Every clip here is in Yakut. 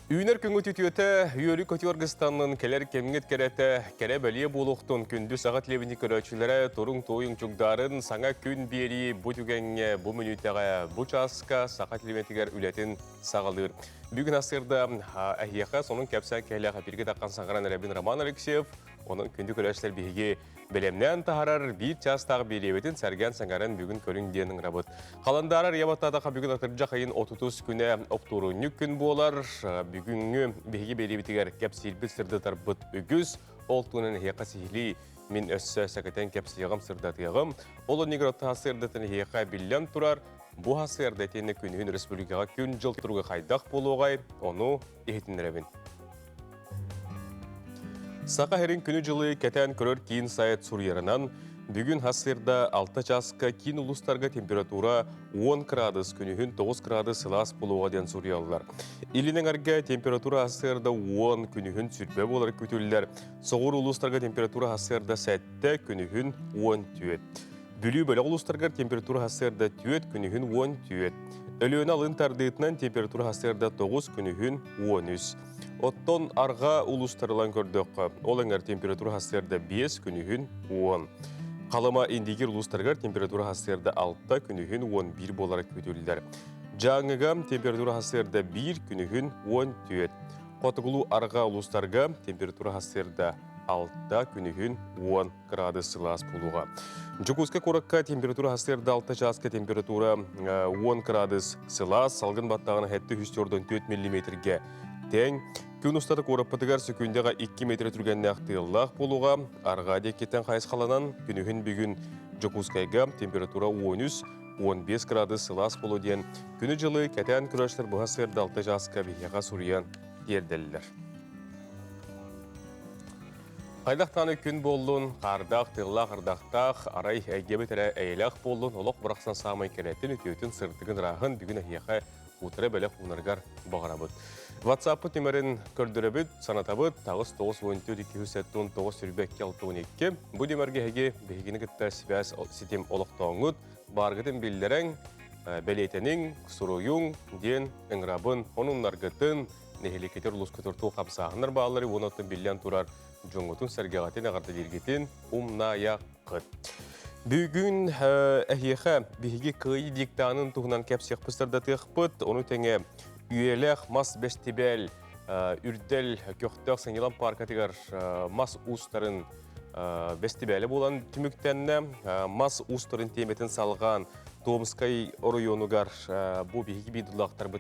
Үүнэр күҥҥүт үтүөтэ, үөрүү-көтүү аргыстаннын, кэлэр кэмҥит кэрэтэ, кэрэ бэлиэ буолуохтун, күндү саҕа телевидение көрөөччүлэрэ, туруҥ-туойуҥ чугдаарын, саҥа күн биэрии бу түгэҥҥэ, бу мүнүүтэҕэ, бу чааска саха телевидениетигэр үлэтин саҕалыыр. Бүгүн ассыырда эһиэхэ сонун кэпсээн кэһэлээх эпиргэ таххан саҥаран эрэбин Роман Алексеев, онон күндү көрөөччүлэр биһиги бэлэмнээн таһарар биир чаастаах биэриэбитин сэргээн саҥаран бүгүн көрүҥ диэн ыҥырабыт. Халандаарар ябаттаатаха бүгүн атырдьах ыйын 30 күнэ оптуорунньук күн буолар. Бүгүҥҥү биһиги биэриэбитигэр кэпсиирбит сырдатарбыт үгүс. Ол туһунан эһиэхэ сиһилии мин өссө сэкэтэн кэпсиэҕим, сырдатыаҕым. Ол оннугар сырдатан эһиэхэ биллэн турар, бу сарсыарда итиэннэ күнүһүн республикаҕа күн-дьыл туруга хайдах буолуоҕай, ону иһитиннэрэбин. Саха сирин күнү-дьылы кэтээн көрөр киин сайт суруйарынан, бүгүн сарсыарда 6 чааска киин улуустарга температура 10 градус, күнүһүн 9 градус сылаас буолуоҕа диэн суруйаллар. Илин эҥэргэ температура сарсыарда 10, күнүһүн сүрбэ буолар күтүллэр. Соҕуруу улуустарга температура сарсыарда 7, күнүһүн 14. Бүлүү бөлөх улуустарыгар температура сарсыарда 4, күнүһүн 14. Өлүөнэ алын тардыытынан температура сарсыарда 9, күнүһүн 13. Оттон арҕаа улуустарынан көрдөххө, ол эҥэр температура сарсыарда 5, күнүһүн 10. Халыма Индигир улуустарыгар температура сарсыарда 6, күнүһүн 11 буолара күүтүллэр. Дьааҥыга температура сарсыарда 1, күнүһүн 14. Хотугулуу арҕаа улуустарга температура сарсыарда 6, күнүһүн 10 градус сылаас буолуоҕа. Дьокуускай куоракка температура сарсыарда 6 чааска температура 10 градус сылаас, салгын баттаҕына 704 миллиметргэ тэҥ. Күн устата куораппытыгар сөкүүндэҕэ 2 метр түргэннээх тыаллаах буолуоҕа. Арҕаа диэкиттэн хайысхаланан күнүһүн бүгүн Дьокуускайга температура 13 15 градус сылаас буолуо диэн күнү-дьылы кэтээн көрөөччүлэр быһа сыарда 6 чааска биһиэхэ суруйан тиэрдэллэр. Хайдах даҕаны күн буоллун, хаардаах, тыаллаах, ардахтаах, арай эйгэбит эрэ эйэлээх буоллун, олох бырахсан саамай кэрэтин, үтүөтүн, сырдыгын, ырааһын бүгүн эһиэхэ утары бэлэх уунаргар баҕарабыт. WhatsApp-пыт нүмерин көрдөрөбүт, санатабыт, таҕыс 914 279 22 62. Бу нүмергэ эһиги биһигини кытта сибээс ситим олохтооҥҥут, бааргытын биллэрэҥ, бэлиэтэниҥ, суруйуҥ диэн ыҥырабын, онуннаргытын, нэһилиэккитигэр улуускутугар туох хамсааһыннар бааллары уонна оттон биллэн турар дьоҥҥутун-сэргэҕитин эҕэрдэлииргитин умнаайаххыт. Бүгүн эһиэхэ биһиги Кыайыы диктанын туһунан кэпсиэхпит сырдатыахпыт. Ону тэҥэ үйэлээх мас бэстибээл Үрдэл көхтөөх сынньалаҥ пааркатыгар мас уустарын бэстибээлэ буолан түмүктэннэ. Мас уустарын тиэмэтин салҕаан Томскай оройуонугар бу биһиги биир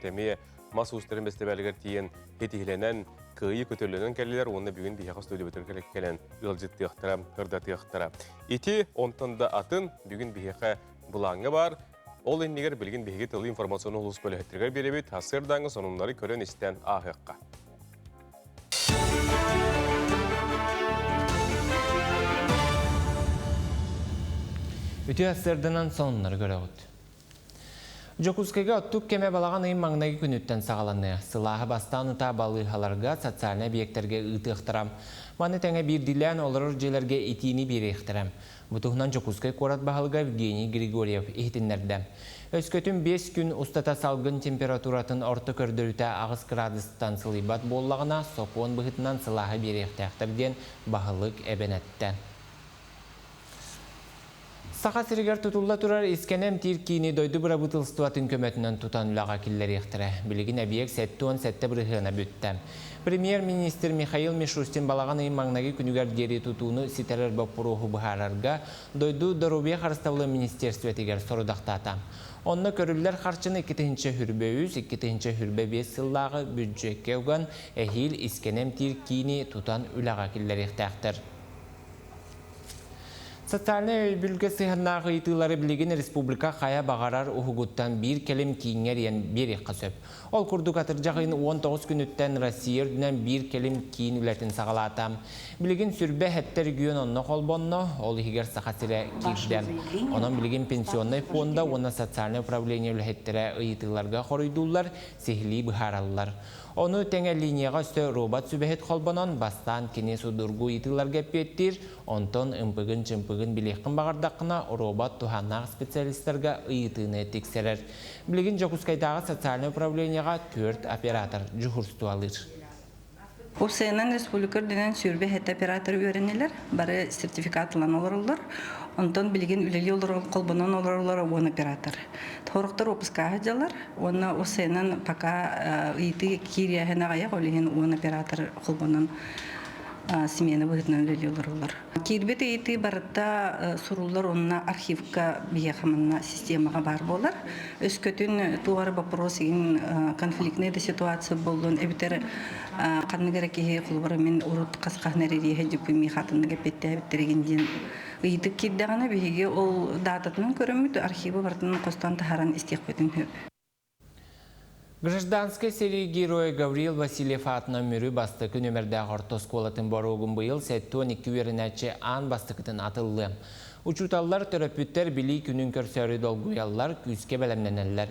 эмиэ мас уустарын бэстибээлигэр тиийэн итиһилэнэн, кыайыы көтөллөнөн кэллилэр уонна бүгүн биһиэхэ студиябытыгар кэлэн ыалдьыттыахтара, ырдатыахтара. Ити онтон да атын бүгүн биһиэхэ былааҥҥа баар. Ол иннигэр билигин биһиги тылы информационный улуус бөлөһөттөрүгэр биэрэбит, сарсыардааҥҥы сонуннары көрөн-истэн ааһыахха. Үтүө сарсыарданан сонуннары көрөҕүт. Дьокуускайга оттук кэмэ балаҕан ыйын маҥнайгы күнүттэн саҕаланыа. Сылааһы бастаан утаа балыыһаларга, социальнай объектарга ыытыахтара. Маны тэҥэ биирдиилээн олорор дьиэлэргэ итиини биэриэхтэрэ. Бу туһунан Дьокуускай куорат баһылыга Евгений Григорьев иһитиннэрдэ. Өскөтүн 5 күн устата салгын температуратын орто көрдөрүүтэ 8 градустан сылыйбат буоллаҕына, сокуон быһыытынан сылааһы биэриэхтээхтэр диэн баһылык эбэн эттэ. Саха сиригэр тутулла турар искэни эмтиир киини дойду бырабыыталыстыбатын көмөтүнэн тутан үлэҕэ киллэриэхтэрэ. Билигин эбийиэк 77 бырыһыана бүттэ. Премьер-министр Михаил Мишустин балаҕан ыйын маҥнайгы күнүгэр диэри тутууну ситэрэр боппуруоһу быһаарарга дойду доруобуйа харыстабылын министиэристибэтигэр сорудахтаата. Онно көрүллэр харчыны 2023, 2025 сыллааҕы бүддьүөккэ уган, эһиил искэни эмтиир киини тутан үлэҕэ киллэриэхтээхтэр. Социальнай өйөбүлгэ сыһыаннаах ыйытыылары билигин республика хайа баҕарар уһугуттан биир кэлим кииҥҥэ эрийэн биэриэххэ сөп. Ол курдук атырдьах ыйын 19 күнүттэн Россия үрдүнэн биир кэлим киин үлэтин саҕалаата. Билигин сүрбэ эһэттэр регион онно холбонно, ол иһигэр Саха сирэ киирдэ. Онон билигин пенсионнай фонда уонна социальнай управление үлэһиттэрэ ыйытыыларга хоруйдууллар, сиһилии быһаараллар. Ону тэҥэ линияҕа өссө робот сүбэһит холбонон, бастаан кини судургу ыйытыыларга эппиэттиир, онтон ымпыгын-чымпыгын билиэххин баҕардаххына, робот туһааннаах специалистарга ыйытыыны тиксэрэр. Билигин Дьокуускайдааҕы социальнай управлениеҕа түөрт оператор дьуһурстволыыр. Уопсайынан республика үрдүнэн 27 оператор үөрэнэлэр, бары сертификат ылан олороллор. Онтон билигин үлэлии олорор, холбонон олороллор 10 оператор. Хорохтор выпускаһы дьалар, уонна уопсайынан пока ыйытыы киириэһин аҕыйах, ол иһин 10 оператор холбонон смена быһыытынан үлэлии олороллор. Киирбит ыйытыы барыта суруллар уонна архивка биһиэхэ манна системаҕа баар буолар. Өскөтүн туох эрэ вопрос игин конфликтная да ситуация буоллун эбэтэр ханнык эрэ киһи холобура мин урут хас хаһан эриэһэ дьүппү миэхэ атыннык эппиэттээбиттэригин диэн ыйытык киирдэҕинэ биһиги ол даататынан көрөммүт архивы барытын хостоон таһааран истиэхпитин сөп. Гражданскай сэрии геройа Гаврил Васильев аатынан Мүрү бастакы нүөмэрдээх орто оскуолатын боруогун быйыл 72 үөрэнээччи аан бастакытын атыллыа. Учууталлар, төрөппүттэр Билии күнүн көрсөөрү долгуйаллар, күүскэ бэлэмнэнэллэр.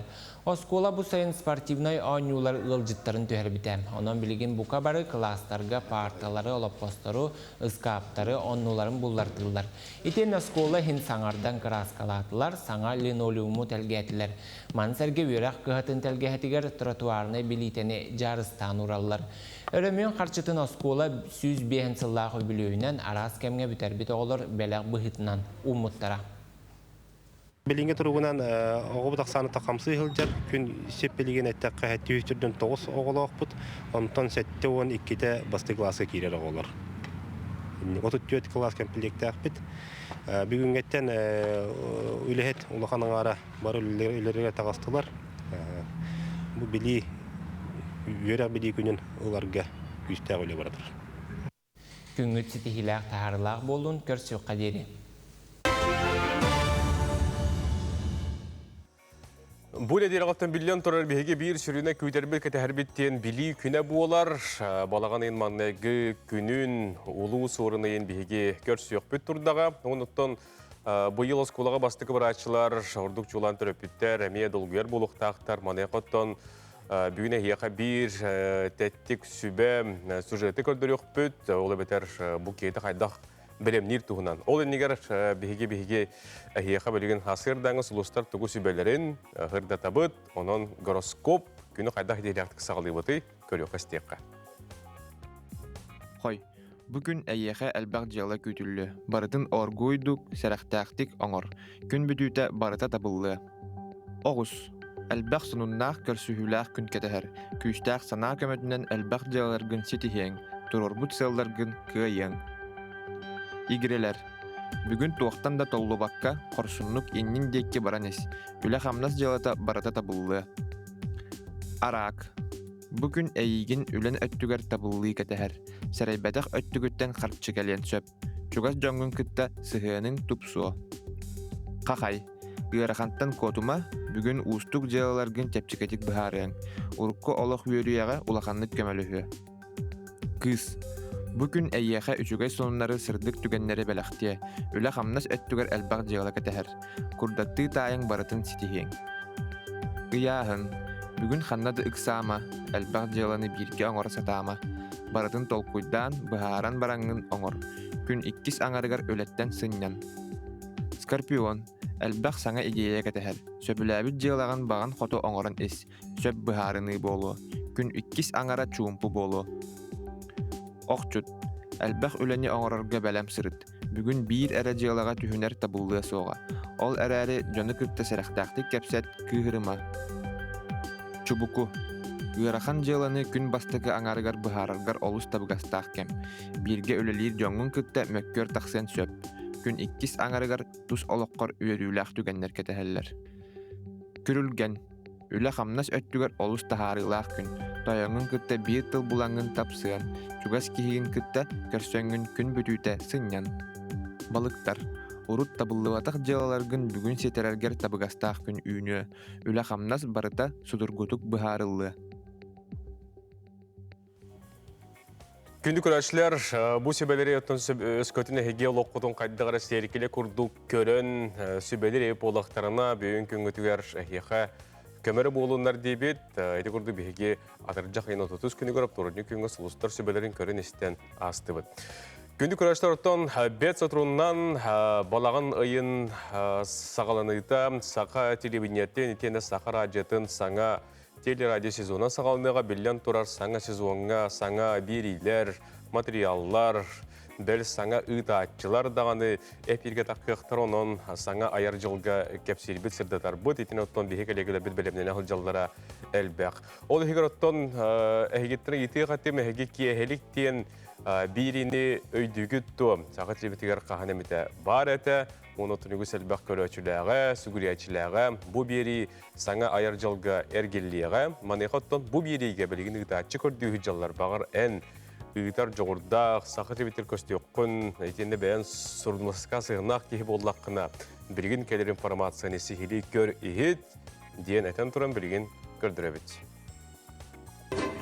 Оскуола бу сайын спортивнай оонньуулар ыалдьыттарын түһэрбитэ. Онон билигин бука бары кылаастарга паарталары, олоппостору, ыскааптары, оннуларын буллартыыллар. Итиэннэ оскуола иһин саҥардан кырааскалаатылар, саҥа линолеуму тэлгээтилэр. Маны сэргэ үөрэх кыһатын тэлгэһэтигэр тротуарнай билиитэни дьаарыстаан уураллар. Өрөмүөн харчытын оскуола 105 сыллаах үбүлүөйүнэн араас кэмҥэ бүтэрбит оҕолор бэлэх быһыытынан ууммуттара. Билиҥҥи туругунан оҕобут ахсааныта хамсыы сылдьар. Күн сип билигин эттэххэ 709 оҕолоохпут. Онтон 72-тэ бастакы кылааска киирэр оҕолор. 34 кылаас кэмпилиэктээхпит. Бүгүҥҥэттэн үлэһит улахан аҥаара бары үлэлэригэр таҕыстылар. Бу билии, үөрэх билии күнүн ыларга күүстээх үлэ барар. Күҥҥүт ситиһиилээх таһаарыылаах буоллун, көрсүөххэ диэри. Бу нэдиэлэҕиттэн биллэн турар биһиги биир сүрүнэ күүтэрбит кэтэһэрбит диэн билии күнэ буолар. Балаҕан ыйын маҥнайгы күнүн улуу суорун ыйын биһиги көрсүөхпүт турдаҕа. Онуттан Быйыл оскуолаҕа бастакы барааччылар, ордук чулаан төрөппүттэр эмиэ долгуйар буолуохтаахтар. Маныаха оттон бүгүн эһиэхэ биир тэттик сүбэ сюжеты көрдөрүөхпүт. Ол эбэтэр бу киһити хайдах бэлэмниир туһунан. Ол иннигэр биһиги-биһиги эһиэхэ билигин хасыырдааҥы сулустар тугу сүбэлэрин ырдатабыт. Онон гороскоп күнү хайдах идиэлээхтик саҕалыыбытый көрүөххэ истиэххэ. Хой, Бу күн эйиэхэ элбэх дьыала күүтүллүө. Барытын оргууйдук, сэрэхтээхтик оҥор. Күн бүтүүтэ барыта табыллыа. Оҕус. Элбэх сонуннаах көрсүһүүлээх күн кэтэһэр. Күүстээх санаа көмөтүнэн элбэх дьыалаларгын ситиһиэҥ, туруорбут сыалларгын кыайыаҥ. Игирэлэр. Бүгүн туохтан да толлубакка, хорсуннук иннин диэки баран ис. Үлэ-хамнас дьыалата барыта табыллыа. Араак. Бу күн эйиигин үлэн өттүгэр табыллыы кэтэһэр, сэрэйбэтэх өттүгүттэн харчы кэлиэн сөп. Чугас дьоҥҥун кытта сыһыаныҥ тупсуо. Хахай, ыарахантан куотума, бүгүн уустук дьыалаларгын чэпчэкитик быһаарыаҥ. Урукку олох үөрүйэҕэ улаханнык көмөлөһүө. Кыыс, бу күн эйиэхэ үчүгэй сонуннары сырдык түгэннэри бэлэхтиэ, үлэ-хамнас өттүгэр элбэх дьыала кэтэһэр. Курдаттыы таайыҥ барытын ситиһиэҥ. Ыйааһын. Бүгүн ханна да ыксаама, элбэх дьыаланы бииргэ оҥоро сатаама. Барытын толкуйдаан, быһааран бараҥҥын оҥор. Күн иккис аҥарыгар үлэттэн сынньан. Скорпион. Элбэх саҥа идиэйэ кэтэһэр. Сөбүлээбит дьыалаҕын баҕан хоту оҥорон ис. Сөп быһаарыныы буолуо. Күн иккис аҥара чуумпу буолуо. Охчут. Элбэх үлэни оҥорорго бэлэм сырыт. Бүгүн биир эрэ дьыалаҕа түһүнэр табыллыа суоҕа. Ол эрээри дьону кытта сэрэхтээхтик кэпсэт, кыыһырыма. Чубуку. Ыарахан дьыаланы күн бастакы аҥаарыгар быһаараргар олус табыгастаах кэм. Бииргэ үлэлиир дьоҥҥун кытта мөккүөр тахсыан сөп. Күн иккис аҥарыгар тус олоххор үөрүүлээх түгэннэр кэтэһэллэр. Күрүлгэн. Үлэ-хамнас өттүгэр олус таһаарыылаах күн. Тойоҥҥун кытта биир тыл булаҥҥын тапсыан, чугас киһигин кытта көрсөҥҥүн күн бүтүүтэ сынньан. Балыктар. Урут табыллыбатах дьыалаларгын бүгүн ситэрэргэр табыгастаах күн үүнүө. Үлэ-хамнас барыта судургутук быһаарыллыа. Күндү көрөөччүлэр, бу сүбэлэри оттон өскөтүн эһиги олоххутун хайдах эрэ сиэркилэ курдук көрөн сүбэлэр эбит буоллахтарына, бүгүн күҥҥүтүгэр эһиэхэ Көмөрө буолуннар диэбит, ити курдук биһиги атырдьах ыйын 30 күнүгэр оптуорунньук күҥҥэ сулустар сүбэлэрин көрөн истэн аастыбыт. Күндү көрөөччүлэр бэт соторунан балаҕан ыйын саҕаланыыта Саха телевидениетин итиэннэ Саха радиотын саҥа телерадио сезона саҕаланыаҕа биллэн турар саҥа сезоҥҥа саҥа биэриилэр, материаллар, бэл саҥа ыытааччылар даҕаны эфиргэ таххыахтар онон саҥа айар дьылга кэпсиирбит сырдатарбыт итин оттон биһи кэлиэгэлэрбит бэлэмнэнэ сылдьаллара элбэх. Ол иһигэр оттон эһигиттэн ыйытыах этим эһиги киэһэлик диэн биирини өйдүүгүт дуо? Саха телевизорыгар хаһан эмитэ баар этэ, уонна үгүс элбэх көрөөччүлээҕэ, сүгүрүйээччилээҕэ бу биэрии саҥа айар дьылга эргиллиэҕэ. Маныаха оттон бу биэриигэ билигин ыытааччы көрдүүһү дьаллар баҕар эн ыытар дьоҕурдаах, саха телевизор көстүөххүн, итиэннэ бэйэн суруналыска сыһыаннаах киһи буоллаххына, билигин кэлэр информацияны сиһилии көр иһит диэн этэн туран билигин көрдөрөбүт.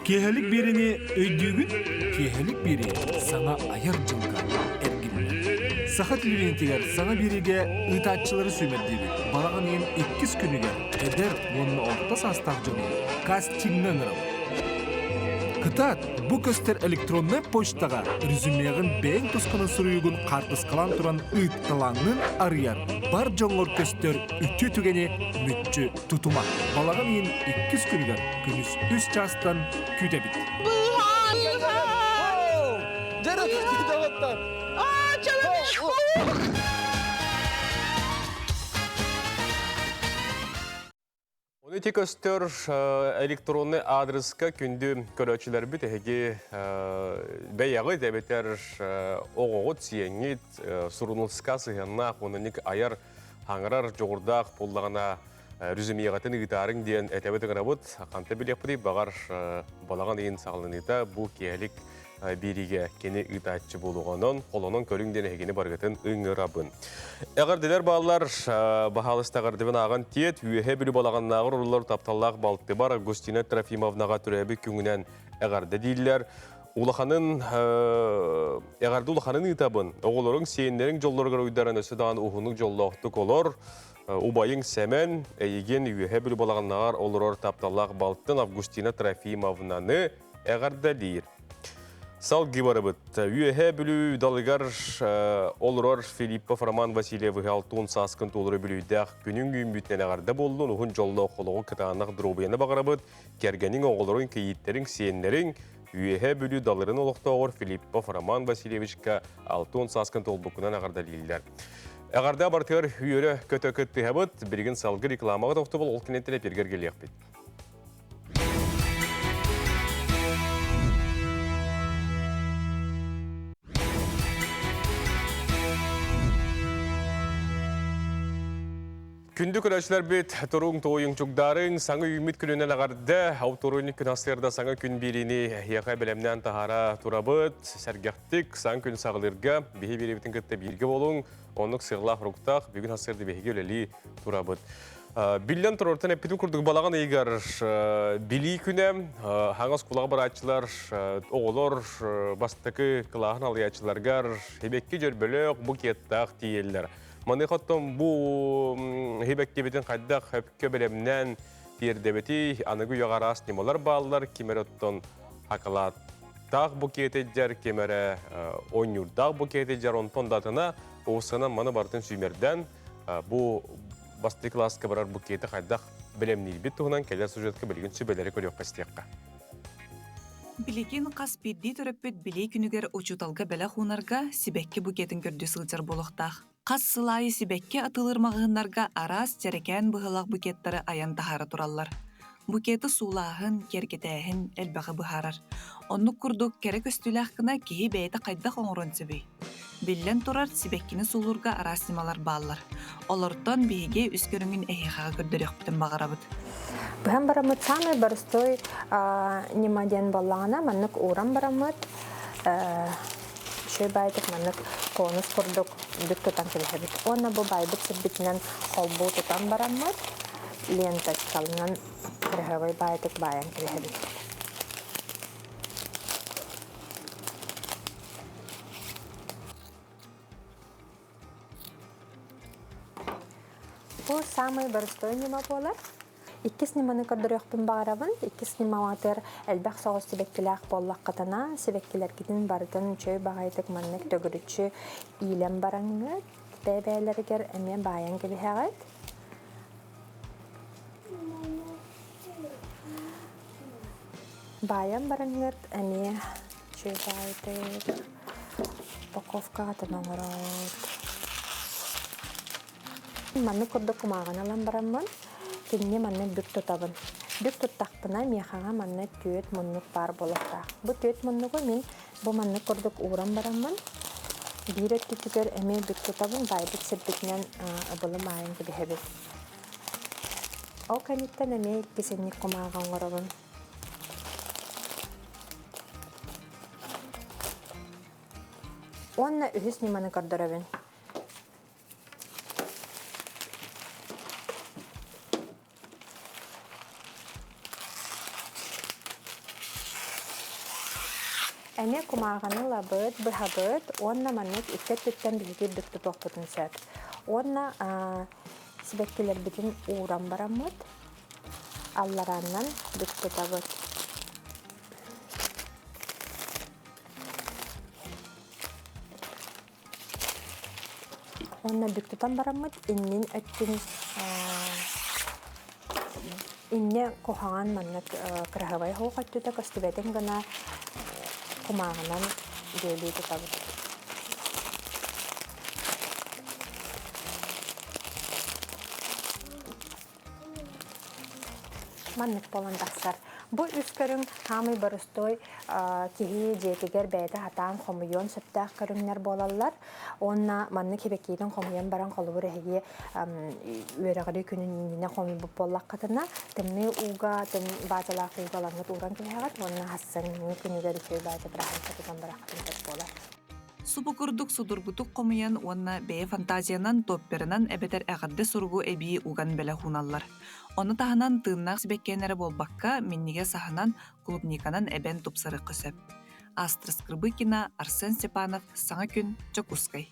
Киэһэлик биэриини өйдүүгүн? Киэһэлик биэрии саҥа айар дьылга эргиллэр. Саха телевидениетигэр саҥа биэриигэ ыытааччылары сүүмэрдиибит. Балаҕан ыйын иккис күнүгэр эдэр уонна орто саастаах дьону кастиҥҥа ыҥырабыт. Кытаат, бу көстөр электроннай почтаҕа резюмеҕын бэйэҥ тускунан суруйуугун хаартыскалаан туран ыытталааҥҥын арыйар бар дьоҥҥор көстөр үтүө түгэни мүччү тутума. Балаҕан ыйын иккис күнүгэр күнүс үс чаастан күүтэбит. Ону ити көстөр электронный адреска күндү көрөөччүлэрбит эһиги бэйэҕит эбэтэр оҕоҕут, сиэҥҥит суруналыска сыһыаннаах уонна айар хаҥарар дьоҕурдаах буоллаҕына резюмеҕытын ыытаарыҥ диэн этэбит ыҥырабыт. Ханта билиэхпитий баҕар балаҕан ыйын саҕаланыыта бу киэһэлик биэриигэ кини ыытааччы буолуоҕунан холонон көрүҥ диэн эһигини барыгытын ыҥырабын. Эҕэрдэлэр бааллар баһаалыста эҕэрдэбин ааҕан тиэт үөһэ бүлүү балаҕаннааҕар оруллар тапталлаах балтыбар Августина Трофимовнаҕа төрөөбүт күҥүнэн эҕэрдэ дииллэр. Улаханын эҕэрдэ улаханын ыытабын. Оҕолоруҥ, сиэннэриҥ дьоллоругар уйдаран өссө даҕаны уһуннук дьоллоохтук олор. Убайыҥ Сэмэн, эйигин Үөһэ Бүлүү балаҕаннаҕар олорор тапталлаах балтын Августина Трофимовнаны эҕэрдэлиир. Салгыы барыбыт. Үөһэ Бүлүү далыгар олорор Филиппов Роман Васильевы алтын сааскын туолары бүлүйдээх күнүҥ үүммүтүнэн эҕэрдэ буоллун, уһун дьоллоох олоҕу кытаанах доруобуйаны баҕарабыт. Кэргэниҥ, оҕолоруҥ, кийииттэриҥ, сиэннэриҥ Үөһэ Бүлүү далырын олохтооҕор Филиппов Роман Васильевичка алтын сааскын туолбуккунан эҕэрдэлииллэр. Эҕэрдэ барытыгар үөрэ көтө кыттыһабыт. Билигин салгы рекламаҕа тохтобул ол кэнниттэн эпиргэр кэлиэхпит. Күндү көрөөччүлэрбит, туруҥ туойуҥ чугдаарыҥ, саҥа үүммүт күнүнэн эҕэрдэ, Аутуруйник күн астыырда саҥа күн биэриини эһиэхэ бэлэмнээн таһаара турабыт. Сэргэхтик, саҥа күн саҕалыырга биһи биэриибитин кытта бииргэ буолуҥ, оннук сыаллаах-соруктаах бүгүн астыырда биһиги үлэлии турабыт. Биллэн турартан эппитим курдук балаҕан ыйыгар билии күнэ, хаҥас кулаҕа барааччылар, оҕолор бастакы кылааһын алыйааччыларгар хибэкки дьөрбөлөөх букеттаах тиийэллэр. Маныаха оттон бу хибэккибитин хайдах хөпкө бэлэмнээн тиэрдэбитий, аныгы үйэҕэ араас ньымалар бааллар, ким эрэ оттон хакалааттаах букеты дьэр, ким эрэ оонньуурдаах букеты дьэр, онтон да атына уусанан маны барытын сүүмэрдээн бу бастакы кылааска барар букеты хайдах бэлэмниирбит туһунан кэлэр сюжетка билигин сүбэлэри көрүөххэ истиэххэ. Билигин хас биирдии төрөппүт билии күнүгэр учууталга бэлэх уунарга сибэкки букетын көрдүү сылдьар буолуохтаах. Хас сыл аайы сибэкки атыылыыр маҕаһыыннарга араас дьэрэкээн быһыылаах букеттары айан таһаара тураллар. Букеты суулааһын, киэргэтээһин элбэҕи быһаарар. Оннук курдук кэрэ көстүүлээх гына киһи бэйэтэ хайдах оҥоруон сөбүй? Биллэн турар, сибэккини суулуурга араас ньымалар бааллар. Олортон биһиги үс көрүҥүн эһиэхэҕэ көрдөрүөхпүтүн баҕарабыт. Быһан бараммыт саамай боростуой ньыма диэн буоллаҕына, маннык ууран бараммыт үчүгэй баайдык маннык конус курдук бүк тутан кэбиһэбит. Уонна бу байбыт сирбитинэн холбуу тутан бараммыт ленточкалынан кыраһыабай баайдык баайан кэбиһэбит. Бу самый боростуой ньыма буолар. Иккис ньыманы көрдөрүөхпүн баҕарабын. Иккис ньымаҕытыгар элбэх соҕус сибэккилээх буоллаххытына, сибэккилэргитин барытын үчүгэй баҕайытык маннык төгүрүччү иилэн бараҥҥыт, бэйэ-бэйэлэригэр эмиэ баайан кэбиһэҕит. Баайан бараҥҥыт эмиэ үчүгэй баҕайытык упаковкаҕытын оҥороот. Маннык курдук кумааҕыны ылан бараммын, кинини манна бүк тутабын. Бүк туттахпына, миэхэҕэ манна түөрт муннук баар буолуохтаах. Бу түөрт муннугу мин бу маннык курдук ууран бараммын, биир өттүтүгэр эмиэ бүк тутабын, баайбыт сирбитинэн ыбылы маайан кэбиһэбин. Ол кэнниттэн эмиэ иккис инник кумааҕы оҥоробун. Уонна үһүс ньыманы көрдөрөбүн. Эмиэ кумааҕыны ылабыт, быһабыт уонна маннык икки өттүттэн биһиги үрдүк тутуохпутун сөп. Уонна сибэккилэрбитин ууран бараммыт, алларааннан бүк тутабыт. Уонна бүк тутан бараммыт иннин өттүн иннэ куһаҕан маннык кыраһабай оһох өттүтэ көстүбэтин гына кумааҕынан бүөлүү тутабыт. Маннык буолан тахсар. Бу үс көрүҥ хаамый боростуой киһи дьиэтигэр бэйэтэ хатаан хомуйуон сөптөөх көрүҥнэр буолаллар. Уонна маннык хибэкиитин хомуйан баран холобур эһиги үөрэҕири күнүн иннинэ хомуйбут буоллаххытына тымныы ууга баазалаах ууга ылаҥҥыт ууран кэбиһэҕит уонна хассыҥҥы күнүгэр үчүгэй бааза бырааһынньыкка тутан бараххытын сөп буолар. Субу курдук судургутук хомуйан уонна бэйэ фантазиянан, топперынан эбэтэр эҕэрдэ суругу эбии уган бэлэх ууналлар. Ону таһынан тыыннаах сибэккиэн эрэ буолбакка, минньигэс аһынан, клубниканан эбэн тупсарыахха сөп. Астра Скрыбыкина, Арсен Степанов, Саҥа күн, Дьокуускай.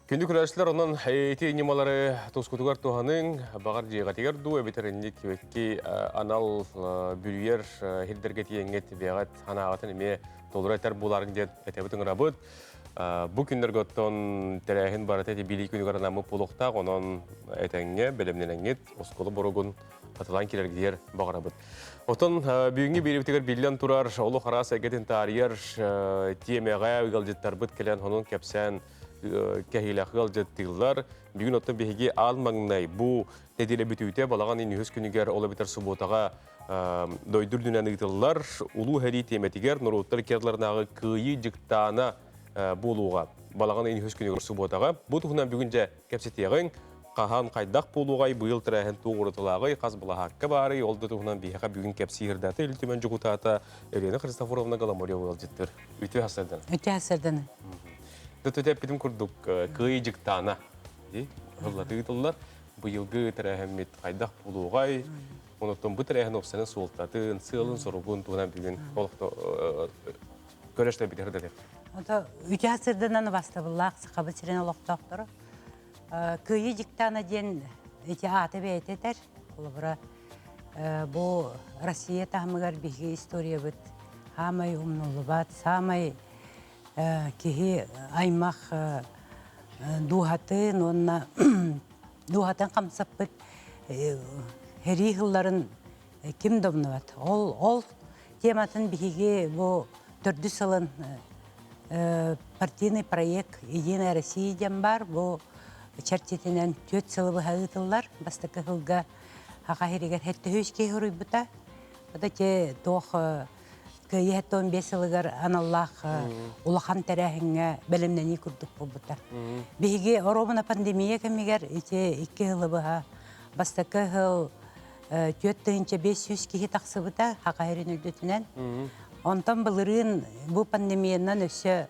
Күндү көрөөччүлэр, онон ити ньымалары тускутугар туһаныҥ, баҕар дьиэҕитигэр дуу, эбэтэр инник икки анал бүрүйэр сирдэргэ тиийэҥҥит бэйэҕит санааҕытын эмиэ толору этэр буоларыҥ диэн этэбит ыҥырабыт. Бу күннэргэ оттон тэрээһин барыта ити билии күнүгэр анаммыт буолуохтаах, онон этэҥҥэ бэлэмнэнэҥҥит оскуола боругун хатылаан киирэргитигэр баҕарабыт. Оттон бүгүҥҥү биэриибитигэр биллэн турар олох араас эйгэтин таарыйар тиэмэҕэ ыалдьыттарбыт кэлэн онон кэпсээн кэһиилээх ыалдьыттыыллар. Бүгүн оттон биһиги аал маҥнай бу нэдиэлэ бүтүүтэ балаҕан ыйын үһүс күнүгэр ол эбэтэр субуотаҕа дойду үрдүнэн ыытыллар Улуу Сэрии тиэмэтигэр норуоттар икки Кыайыы дьыктаана буолуоҕа. Балаҕан ыйын үһүс күнүгэр субуотаҕа. Бу туһунан бүгүн дьэ кэпсэтиэҕиҥ. Хаһан хайдах буолуоҕай, быйыл тэрээһин туох уратылааҕый, хас былаһаакка баарый, ол да туһунан биһиэхэ бүгүн кэпсии Ил Түмэн дьокутаата Елена Христофоровна Голомарева ыалдьыттыр. Үтүө хасырдан. Үтүө хасырдан. Төтөтө эппитим курдук, кыайыы дьыктаана ыһыллатыы ыытыллар. Быйылгы тэрээһиммит хайдах буолуоҕай, онуттан бу тэрээһин уопсайынан суолтатын, сыалын-соругун туһунан бүгүн олохто көрөштөрбүт ырдатык. Ото үтүө хасырданан бастабыллаах Сахабыт сирин олохтоохторо Кыайыы дьыктаана диэн ити аата бэйэтэ этэр. Холобура, бу Россия таһымыгар биһиги историябыт саамай умнуллубат, саамай киһи аймах дууһатын уонна дууһатын хамсаппыт сэрии сылларын ким да умнубат. Ол, ол тематын биһиги бу төрдүс сылын партийный проект «Единая Россия» диэн баар. Бу чэрчитинэн түөрт сылы быһа ыытыллар. Бастакы сылга Саха сиригэр 73 киһи суруйбута. Это те туох Кыайыы 75 сылыгар аналлаах улахан тэрээһиҥҥэ бэлэмнэнии курдук буолбута. Биһиги оруобуна пандемия кэмигэр ити икки сылы быһа бастакы сыл 4500 киһи тахсыбыта Саха сирин үрдүтүнэн. Онтон былырыын бу пандемиянан өссө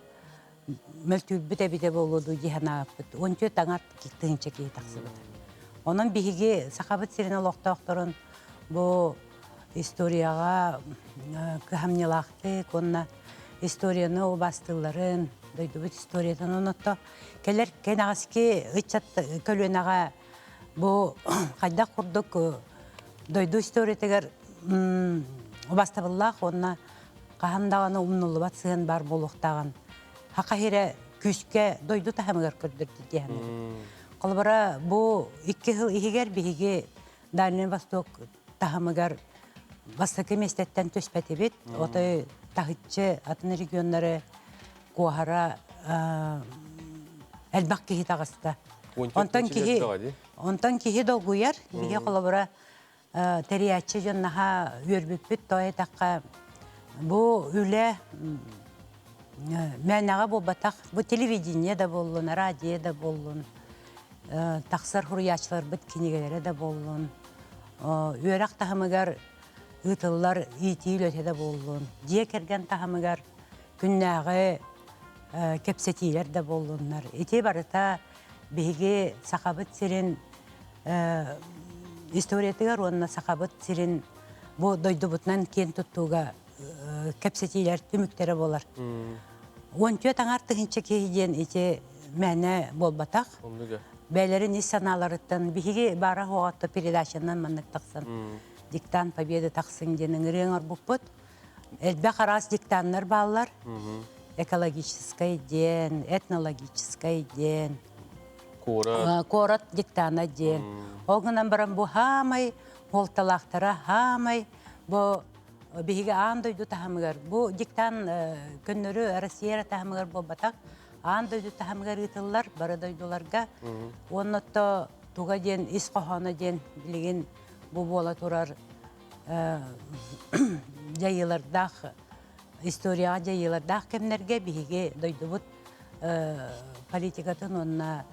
мөлтүүрбүт эбитэ буолуо дуу дии санаабыппыт. 14 аҥар тыһыынча киһи тахсыбыта. Онон биһиги Сахабыт сирин олохтоохторун бу историяҕа кыһамньылаахтык уонна историяны убаастыылларын, дойдубут историятын онотто кэлэр кэнэҕэски ыччат көлүөнэҕэ бу хайдах курдук Дойду историятыгар убастабыллаах уонна хаһан даҕаны умнуллубат сыһыан баар буолуохтааҕын Саха сирэ күүскэ дойду таһымыгар көрдөрдө дии саныыбын. Холобура, бу 2 сыл иһигэр биһиги Дальний Восток таһымыгар бастакы миэстэттэн түспэтибит. Отой таһыччы атын регионнары куоһара элбэх киһи таҕыста. Онтон киһи онтон киһи долгуйар. Биһи холобура тэрийээччи дьон наһаа үөрбүппүт. Тоҕо эттэххэ, бу үлэ мээнэҕэ буолбатах. Бу телевидение да буоллун, радио да буоллун, тахсар суруйааччыларбыт кинигэлэрэ да буоллун, үөрэх таһымыгар ыытыллар иитии үлэтэ да буоллун, дьиэ кэргэн таһымыгар күннээҕи кэпсэтиилэр да буоллуннар. Ити барыта биһиги Сахабыт сирин историятыгар уонна Сахабыт сирин бу дойдубутунан киэн туттууга кэпсэтиилэр түмүктэрэ буолар. 14 аҥаар тыһыынча киһи диэн ити мээнэ буолбатах. Бэйэлэрин ис санааларыттан биһиги баара суоҕа передачанан маннык тахсан диктант победы тахсыҥ диэн ыҥырыы оҥорбуппут. Элбэх араас диктаннар бааллар. Экологическай диэн, этнологическай диэн, Куорат. Куорат диктана диэн. Ол гынан баран бу хаамай хуолталаахтара хаамай бу биһиги аан дойду таһымыгар бу диктант көннөрү Россия таһымыгар буолбатах аан дойду таһымыгар ыытыллар бары дойдуларга уонна то туга диэн ис хоһооно диэн билигин бу буола турар дьайыылардаах историяҕа дьайыылардаах кэмнэргэ биһиги дойдубут политикатын уонна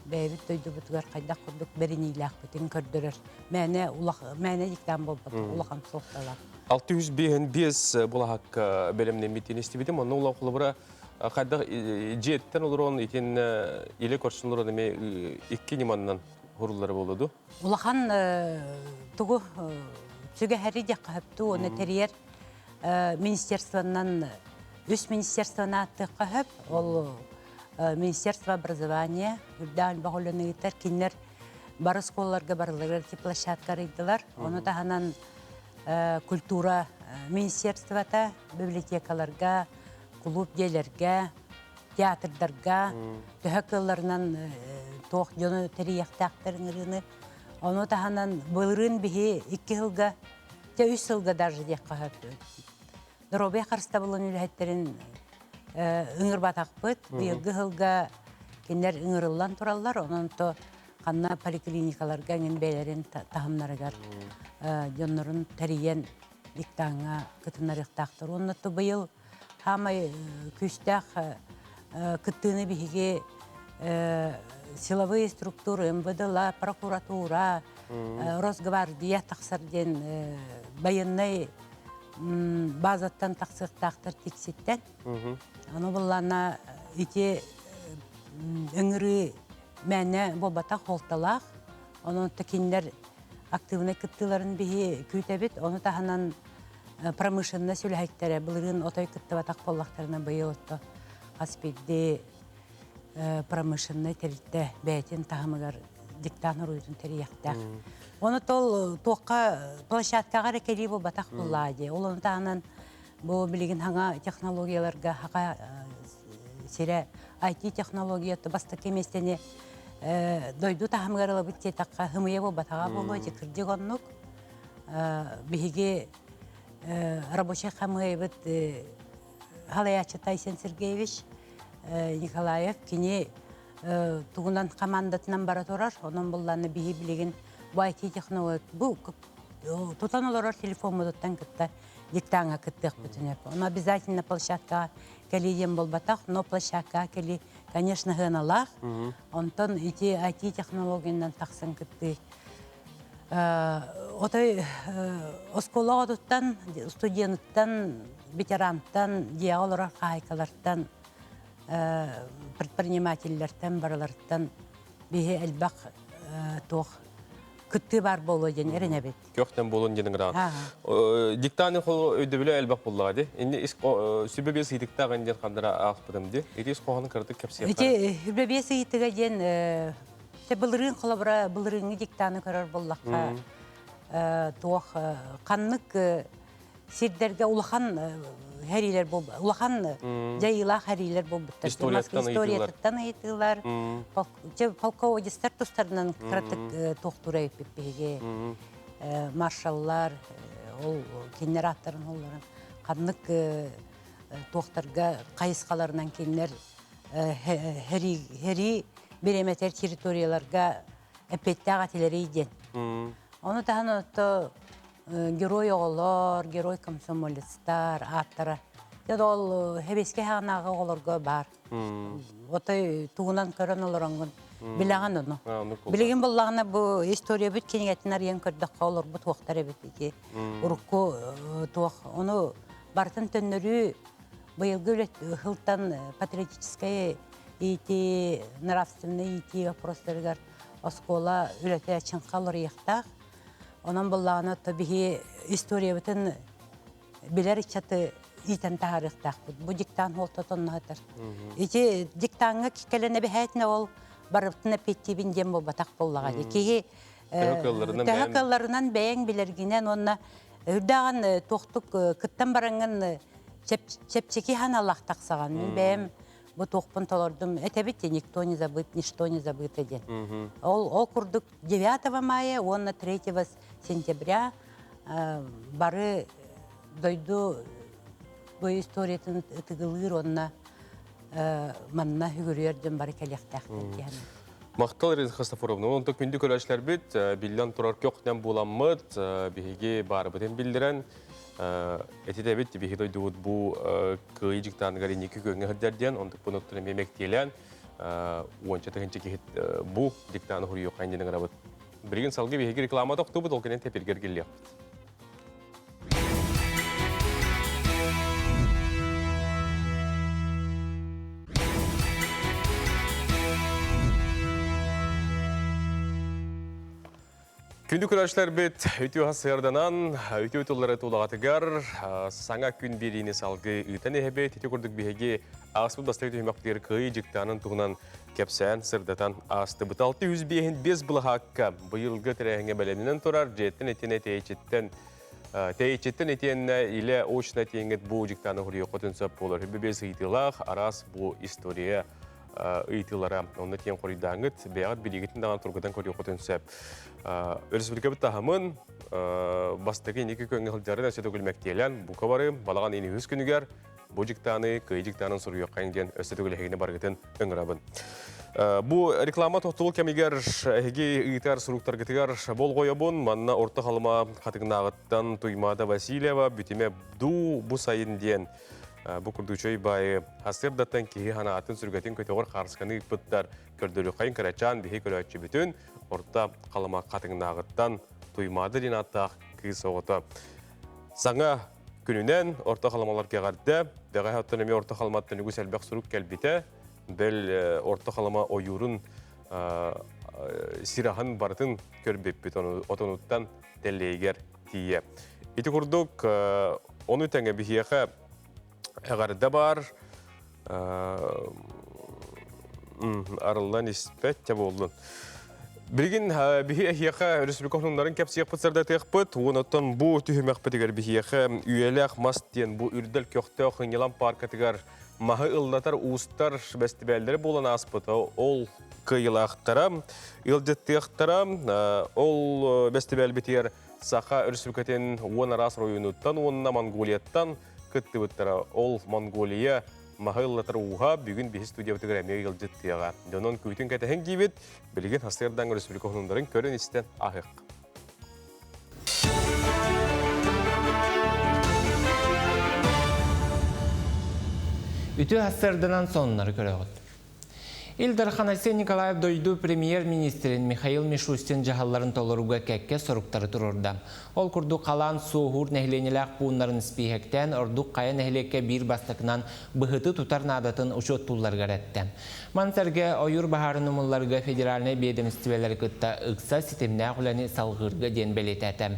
бэйэбит дойдубутугар хайдах курдук бэриниилээхпитин көрдөрөр мээнэ мээнэ диктант буолбатах улахан суолталаах. 655 булаһакка бэлэмнэммитин истибитим. Онно улахан холобура хайдах дьиэттэн олорон итин илэ көрсөн олорон эмиэ икки ньыманнан хуруллара буолуду. Улахан тугу сүгэһэри диэххэ сөптүү уонна тэрийэр министерствонан үс министерствоны ааттыахха сөп. Ол Министерство образования үрдээх элбэх үлэни ыытар. Кинилэр бары оскуолаларга барыларыгар ити площадка арыйдылар. Ону таһынан культура министерствота библиотекаларга, кулууп дьиэлэргэ, театрдарга төһө кыалларынан туох дьону тэрийиэхтээхтэр ыҥырыыны. Ону таһынан былырыын биһи 2 сылга, дьэ 3 сылга даже диэххэ сөп. Доруобуйа харыстабылын үлэһиттэрин ыҥырбатахпыт. Быйылгы сылга кинилэр ыҥырыллан тураллар. Онон то ханна поликлиникаларга эҥин бэйэлэрин таһымнарыгар дьоннорун тэрийэн диктаҥҥа кытыннарыахтаахтар. Уонна то быйыл хаамай күүстээх кыттыыны биһиги силовые структуры МВД-ла, прокуратура, Росгвардия тахсар диэн байыаннай базаттан тахсыахтаахтар тикситтэн. Ону буллана ити ыҥырыы мээнэ буолбатах суолталаах. Онон кинилэр активнай кыттыыларын биһи күүтэбит. Ону таһынан промышленность үлэһиттэрэ былырыын отой кыттыбатах буоллахтарына быйыл отто хас биирдии промышленнай тэрилтэ бэйэтин таһымыгар диктант уруйутун тэрийиэхтээх. Ону тол туохха площадкаҕа эрэ кэлии буолбатах буллаа дии. Ол ону таһынан бу билигин хаҥа технологияларга хака сирэ IT технология бастакы миэстэни дойду таһымыгар ылабыт диэтэххэ хымыйа буолбатаҕа буолуо дии кырдьык оннук. Биһиги рабочай хамыйабыт халайааччы Тайсен Сергеевич Николаев кини тугунан командатынан бара турар. Онон булланы биһи билигин бу IT технология бу тутан олорор телефоммутуттан кытта диктаҥа кыттыахпытын өп. Ону обязательно площадкаҕа кэлии диэн буолбатах, но площадкаҕа кэлии, конечно, сыаналаах. Онтон ити IT технологиянан тахсан кыттыы Отой оскуола оҕотуттан, студеныттан, ветерантан, дьиэҕэ олорор хаһаайкалартан, предпринимателлэртэн барыларыттан биһи элбэх туох кыттыы баар буолуо диэн эрэнэбит. Көхтөн буолун диэн ыҥыраҕын. Диктант холу өйдөбүлэ элбэх буоллаҕа ди. Инни ис сүбэ биэс ыйытыктаах диэн хандара аахпытым ди. Ити ис хоһоонун кыратык кэпсиэххэ. Ити сүбэ биэс ыйытыга диэн Те былырыын холобура былырыыҥҥы диктаны көрөр буоллахха. Туох ханнык сирдэргэ улахан хэриилэр улахан дьайыылаах хэриилэр буолбуттар. Историятыттан ыйытыылар. Полководецтар тустарынан кыратык туохтуура эппит биһиги маршаллар ол кинилэр ааттарын оллорун ханнык туохтарга хайысхаларынан кинилэр хэрии бириэмэтэр территорияларга эппиэттээх этилэрий диэн. Ону таһынан отто герой оҕолор, герой комсомолецтар ааттара. Дьэ ол хэбиэскэ хаанааҕы оҕолорго баар. Отой тугунан көрөн олороҥҥун билэҕин ону. Билигин буллаҕына бу история бүт кинигэтин арыйан көрдөххө олорбут туохтар эбит ити. Урукку туох ону барытын төннөрүү быйылгы үлэ ыһылтан патриотическай иитии, нравственный иитии вопростарыгар оскуола үлэтэ чыҥха уларыйыахтаах. Онон буллаҕына то биһи историябытын билэр ыччаты иитэн таһаарыахтаахпыт. Бу диктант хуолтатонноһотор. Ити диктаҥҥа кэлэн эбэһээтинэ ол барыбытын эппиэттиибин диэн буолбатах буоллаҕа. Киһи төһө кыалларынан бэйэҥ билэргинэн уонна үрдээҕин туохтук кыттан бараҥҥын чэпчэки ханалаах тахсаҕын. Мин бэйэм бу туохпун толордум. Этэбит никто не забыт, ничто не забыто диэн. Ол, ол курдук 9 мая уонна 3 сентября бары дойду бу историятын ытыгылыыр уонна манна үгүрүйэр дьон бары кэлиэхтээхтэр диэн. Махтал Ирина Христофоровна. Онто күндү көрөөччүлэрбит биллэн турар көхтөн буламмыт, биһиги баарыбытын биллэрэн, этитэбит биһиги дойдубут бу кыайыы дьыктааныгар инники күөҥҥэ сылдьар диэн, онтукпун оттон эмиэ мэктиэлээн, уонча тыһыынча киһи бу диктаны хуруйуохха диэн ыҥырабыт. Билигин салгыы биһиги реклама тохтуубут, ол кэнэн тэпиргэр киллиэхпит. Күндү көрөөччүлэрбит, үтүө сыарданан, үтүө тыллары тулаҕатыгар саҥа күн биэриини салгыы ыытан иһэбит. Ити курдук биһиги ааспыт бастакы түһүмэхпитигэр кыайыы дьыктаанын туһунан кэпсээн, сырдатан аастыбыт. 605 былаһаакка быйылгы тэрээһиҥҥэ бэлэмнэнэн турар, дьиэттэн итиэнэ тэйиччиттэн тэйиччиттэн итиэннэ илэ очно тиэҥҥит бу дьыктааны хоруйуоххутун сөп буолар. Хүбү ыйытыылаах араас бу история ыйытыылара онно тиэн хоруйдааҥҥыт бэйэҕит билигитин даҕаны тургутан көрүөххүтүн сөп. Өрөспүүбүлүкэбит таһымын бастакы инники күөҥҥэ сылдьарын өссө төгүл мэктиэлээн бука бары балаҕан ини үһүс күнүгэр бу дьыктааны кыайыы дьыктаанын суруйуоххайыҥ диэн өссө төгүл эһигини барыгытын ыҥырабын. Бу реклама тохтубул кэмигэр эһиги ыытар суруктаргытыгар болҕойобун. Манна Орто Халыма Хатыҥнааҕыттан Туймаада Васильева бүтүмэ дуу бу сайын диэн бу курдук баайы сарсыардаттан киһи санаатын сүргэтин көтөҕөр хаарысканы ыыппыттар. Көрдөрүөххэйин кырачаан биһи көрөөччүбүтүн Орто Халыма Хатыҥнааҕыттан Туймаада диэн ааттаах кыыс оҕото саҥа күнүнэн Орто Халымаларга эҕэрдэ. Бэҕэһээ оттон эмиэ Орто Халыматтан үгүс элбэх сурук кэлбитэ. Бэл Орто Халыма ойуурун сир аһын барытын көрбүппүт отонуттан тэллэйигэр тиийэ. Ити курдук ону тэҥэ биһиэхэ эҕэрдэ баар арыллан испэт те буоллун. Билигин биһи эһиэхэ республика хонуннарын кэпсиэхпит сырдатыахпыт. Уон бу түһүмэхпитигэр биһиэхэ үйэлээх мас диэн бу үрдэл көхтөөх Ынньалан паркатыгар маһы ыллатар уустар бэстибээллэри буолан ааспыта. Ол кыайыылаахтара, ыалдьыттыахтара. Ол бэстибээлбитигэр Саха Өрөспүүбүлүкэтин уон араас оройуонуттан уонна Монголияттан кыттыбыттара. Ол Монголия маһы ыллатар ууһа бүгүн биһи студиябытыгар эмиэ ыалдьыттыаҕа. Дьонон күүтүн кэтэһин диибит. Билигин сарсыардаҥ республика хонуннарын көрөн-истэн ааһыах. Үтүө сарсыарданан сонуннары көрөҕүт. Ил Дархан Айсен Николаев дойду премьер-министрин Михаил Мишустин дьаһалларын толоруга кэккэ соруктары туруорда. Ол курдук халаан суоһуур нэһилиэнньэлээх пууннарын испииһэктээн ордук хайа нэһилиэккэ биир бастакынан быһыты тутар наадатын учуоттуулларыгар эттэ. Маны сэргэ ойуур баһаарын умулларга федеральнай биэдэмистибэлэри кытта ыкса ситимнээх үлэни салҕыырга диэн бэлиэтээтэ.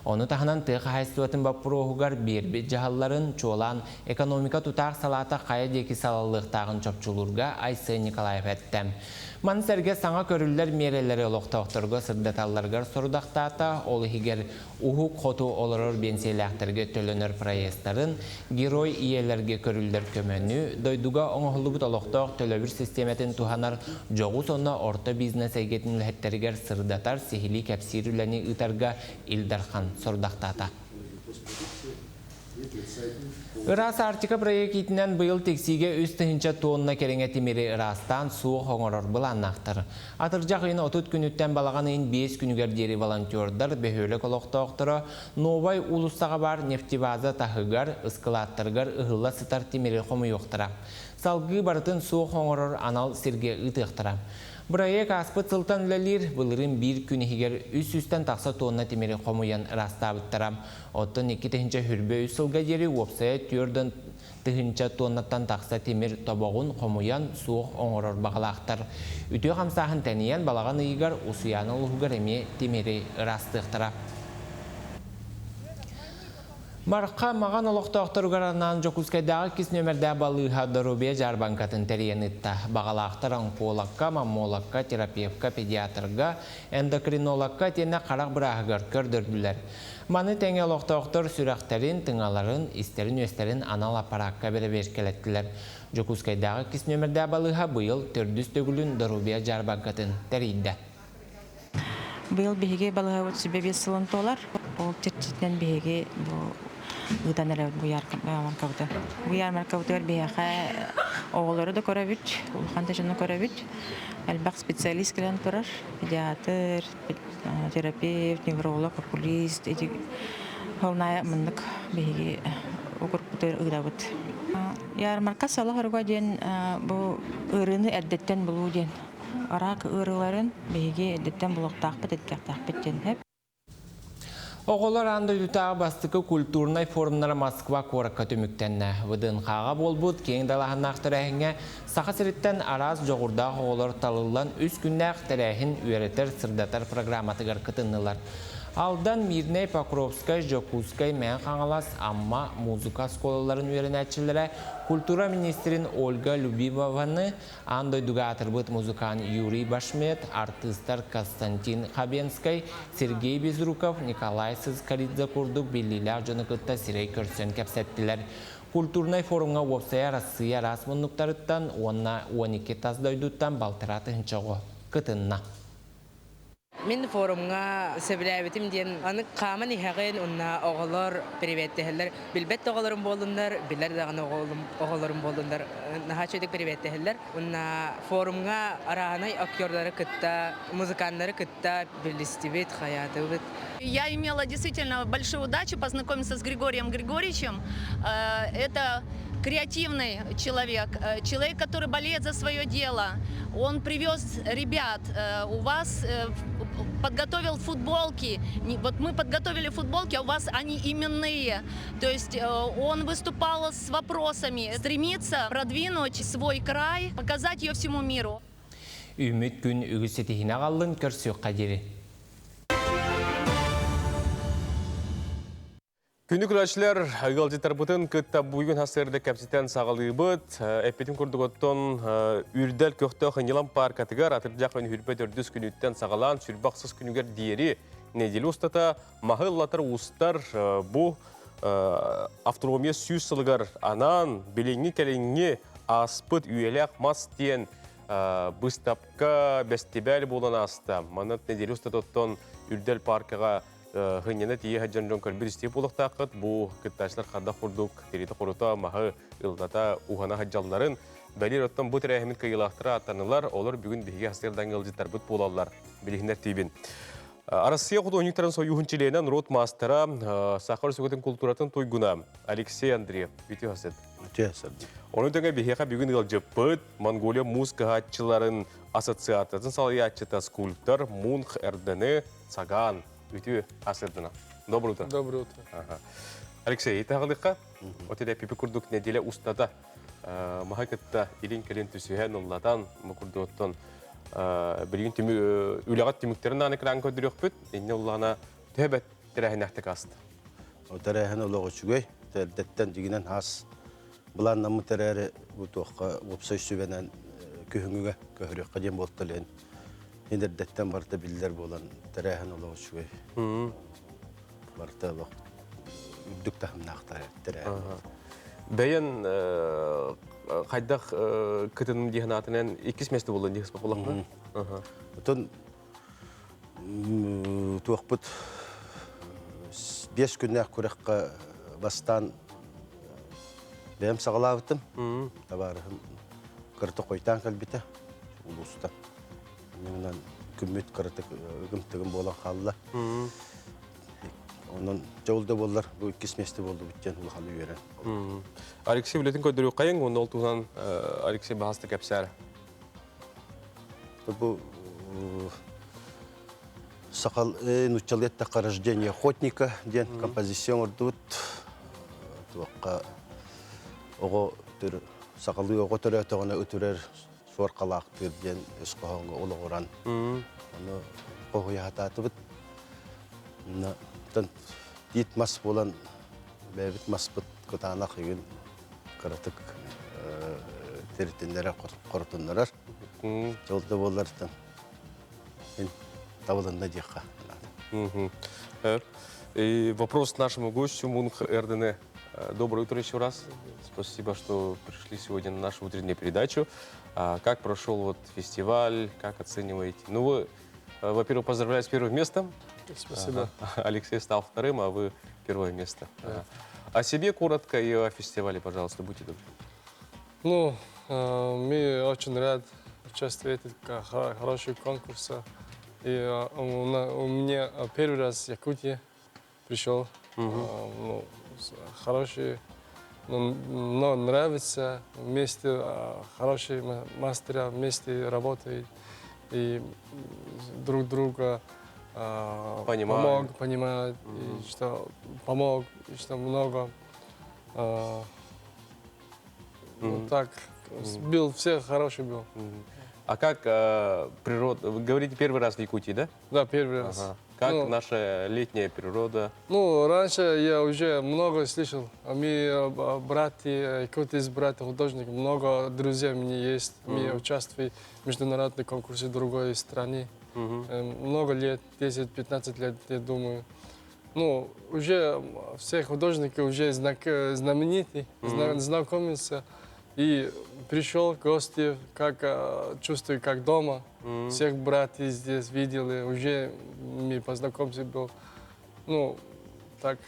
Ону таһынан тыа хаһаайыстыбатын боппуруоһугар биэрбит дьаһалларын, чуолаан экономика тутаах салаата хайа диэки салаллыахтааҕын чопчулуурга Айсен Николаев. Николаев эттэ. Маны сэргэ саҥа көрүллэр миэрэлэри олохтоохторго сырдаталларыгар сорудахтаата, ол иһигэр уһук хоту олорор биэнсийэлээхтэргэ төлөнөр проездтарын, герой ийэлэргэ көрүллэр көмөнү, дойдуга оҥоһуллубут олохтоох төлөбүр систиэмэтин туһанар дьоҕус уонна орто бизнес эйгэтин үлэһиттэригэр сырдатар, сиһилии кэпсиир үлэни ыытарга Ил Дархан сорудахтаата. Ыраас Арктика проект иитинэн быйыл Тиксиигэ 3000 тонна кэриҥэ тимири ыраастаан суох оҥорор былааннаахтар. Атырдьах ыйын 30 күнүттэн балаҕан ыйын 5 күнүгэр диэри волонтердар, бөһүөлэк олохтоохторо Новай уулуссаҕа баар нефтебаза таһыгар, ыскылааттарыгар ыһылла сытар тимири хомуйуохтара. Салгыы барытын суох оҥорор анал сиргэ ыытыахтара. Бырайыак ааспыт сылтан үлэлиир, былырыын биир күн иһигэр үс сүүстэн тахса тонна тимири хомуйан ыраастаабыттара. Оттон 2023 сылга диэри уопсайа 4000 тоннаттан тахса тимир тобоҕун хомуйан суох оҥорор баҕалаахтар. Үтүө хамсааһын тэнийэн балаҕан ыйыгар Усуйаана улууһугар эмиэ тимири ыраастыахтара. Марха Маҕан олохтоохторугар анаан Дьокуускайдааҕы иккис нүөмэрдээх балыыһа доруобуйа дьаарбаҥкатын тэрийэн ыытта. Баҕалаахтар онкологка, маммологка, терапевка, педиатрга, эндокринологка итиэннэ харах бырааһыгар көрдөрдүлэр. Маны тэҥэ олохтоохтор сүрэхтэрин, тыҥаларын, истэрин-үөстэрин анал аппараакка бэрэбиэркэлэттилэр. Дьокуускайдааҕы иккис нүөмэрдээх балыыһа быйыл төрдүс төгүлүн доруобуйа дьаарбаҥкатын тэрийдэ. Быйыл биһиги балыыһабыт сүбэ биэс сылын туолар. Ол чэрчитинэн биһиги бу ыытан эрэбит бу ярмаркабыты. Бу ярмаркабытыгар биһиэхэ оҕолору да көрөбүт, улахан да дьону көрөбүт. Элбэх специалист кэлэн турар. Педиатр, терапевт, невролог, окулист. Ити холнаайа маннык биһиги окурпутугар ыытабыт. Ярмарка сала диэн бу ыарыыны эрдэттэн булуу диэн Рак ыарыыларын биһиги эрдэттэн булуохтаахпыт, этиэхтээхпит диэн сөп. Оҕолор аан дойдутааҕы бастакы культурнай форумнара Москва куоракка түмүктэннэ. ВДНХ-ҕа буолбут киэҥ далааһыннаах тэрээһиҥҥэ Саха сириттэн араас дьоҕурдаах оҕолор талыллан үс күннээх тэрээһин үөрэтэр-сырдатар программатыгар кытыннылар. Алдан, Мирнэй, Покровскай, Дьокуускай, Мэҥэ Хаҥалас, Амма музыка оскуолаларын үөрэнээччилэрэ культура министрин Ольга Любимованы Аан дойдуга аатырбыт музыкант Юрий Башмет, артыыстар Константин Хабенскай, Сергей Безруков, Николай Сыскаридзе курдук биллиилээх дьону кытта сирэй көрсөн кэпсэттилэр. Культурнай форумҥа уопсайа Арассыыйа араас муннуктарыттан уонна 12 тас дойдуттан балтараа тыһыынча оҕо кытынна. Мин форумҥа сөбүлээбитим диэн аны хааман иһэҕин уонна оҕолор приветтэһэллэр. Билбэт да оҕолорум буоллуннар, билэр даҕаны оҕолорум буоллуннар наһаа үчүгэйдик приветтэһэллэр. Уонна форумҥа арааһынай актердары кытта, музыканнары кытта билистибит, хайаатыбыт. Я имела действительно большую удачу познакомиться с Григорием Григорьевичем. Это креативный человек, человек, который болеет за свое дело. Он привез ребят, у вас подготовил футболки. Вот мы подготовили футболки, а у вас они именные. То есть он выступал с вопросами, стремится продвинуть свой край, показать ее всему миру. Үүммүт күн үгүс ситиһиини аҕаллын көрсүөххэ диэри. Күндү көрөөччүлэр, ыалдьыттарбытын кытта бүгүн сарсыарда кэпсэтэн саҕалыыбыт. Эппитин курдук оттон Үрдэл көхтөөх Ньылам пааркатыгар атырдьах күн төрдүс күнүттэн саҕалаан сүрбэ ахсыс күнүгэр диэри нэдиэлэ устата маһы ыллатар уустар бу автономия 100 сылыгар анаан билиҥҥи кэлиҥҥи ааспыт үйэлээх мас диэн быыстапка бэстибээл буолан ааста. Манна нэдиэлэ устата оттон Үрдэл пааркаҕа Хынньана тиийэ сылдьан дьон көрбүт истии буолуохтааххыт. Бу кыттааччылар хардах курдук тириитэ-хорута маһы ыллата уһана сылдьалларын бэлиэр оттон бу тэрээһиммит кыайыылаахтара ааттанылар. Олор бүгүн биһиги сарсыардаҥҥы ыалдьыттарбыт буолаллар. Билиһиннэр тиийбин. Россия художниктарын союһун чилиэнэ, норуот маастара, саха Өрөспүүбүлүкэтин култууратын туйгуна Алексей Андреев. Үтүө сарсыарда. Үтүө сарсыарда. Ону тэҥэ биһиэхэ бүгүн ыалдьыппыт Монголия муус кыһааччыларын ассоциациятын салайааччыта скульптор Мунх Эрдэни Сагаан, үтүө сарсыардана. Доброе утро. Доброе утро. Ага. Алексей, итаҕалыхха, от пипи курдук неделя устата маһа кытта илин-кэлин түсүһэн, ыллатан, бу курдук оттон билигин үлэҕэ түмүктэрин ааны экран көрдөрүөхпүт. Инне уллаана төһө бэт тэрээһиннээхтик ааста? Тэрээһин олох үчүгэй. Эрдэттэн дьигинэн аас былааннаммыт эрээри бу туохха уопсай сүбэнэн күһүҥҥүгэ көһөрүөххэ диэн буолта лен инэрдэттэн барыта биллэр буолан тэрээһин олох үчүгэй. Барыта олох үрдүк таһымнаах тэрээһин. Бэйэн хайдах кытынным дии санаатынан иккис место буолан дии буоллахпын. Отон туохпут 5 күннээх күрэххэ бастаан бэйэм саҕалаабытым. Табаарыһым кырата хойтаан кэлбитэ улуустан. Онон күммүт кыратык ыгым-тыгым буолан хаалла. Онон дьол да буоллар бу иккис миэстэ буоллубут диэн улахан үөрэн. Алексей үлэтин көрдөрүөххэйиҥ, уонна ол туһунан Алексей баһаста кэпсээр. Бу сахал нуччалыы эттэххэ «Рождение охотника» диэн композиция оҥордубут. Туохха оҕо сахалыы оҕо төрөөтөҕүнэ үтүрэр суоркалаахтыыр диэн өс хоһооҥҥо олоҕуран ону хоһуйа сатаатыбыт. Тиит мас буолан бэйэбит маспыт кытаанах игин кыратык тиритиннэрэр, хорутуннарар. Ол да буоллартан табылынна диэххэ наада. И вопрос нашему гостю Мунх Эрдене. Доброе утро еще раз. Спасибо, что пришли сегодня на нашу утреннюю передачу. Как прошел вот фестиваль, как оцениваете? Ну, вы, во-первых, поздравляю с первым местом. Спасибо. Ага. Алексей стал вторым, а вы первое место. Да. Ага. О себе коротко и о фестивале, пожалуйста, будьте добры. Ну, мы очень рады участвовать в хорошем конкурсе. И у меня первый раз в Якутии пришел. Ну, хороший, но нравится, вместе хорошие мастера вместе работают и друг друга понимают, помог, понимают, и что помог, и что много. Ну, так, был, все хороший был. А как природа? Вы говорите, первый раз в Якутии, да? Да, первый раз. Ага. Как наша летняя природа? Ну, раньше я уже много слышал. Мы братья, якуты из братья художников, много друзей у меня есть. Мы участвуем в международном конкурсе другой страны. Много лет, 10-15 лет, я думаю. Ну, уже все художники уже знамениты, знакомятся. И пришел в гости, как чувствую, как дома. Всех братьев здесь видели, уже мы познакомился был. Ну, так.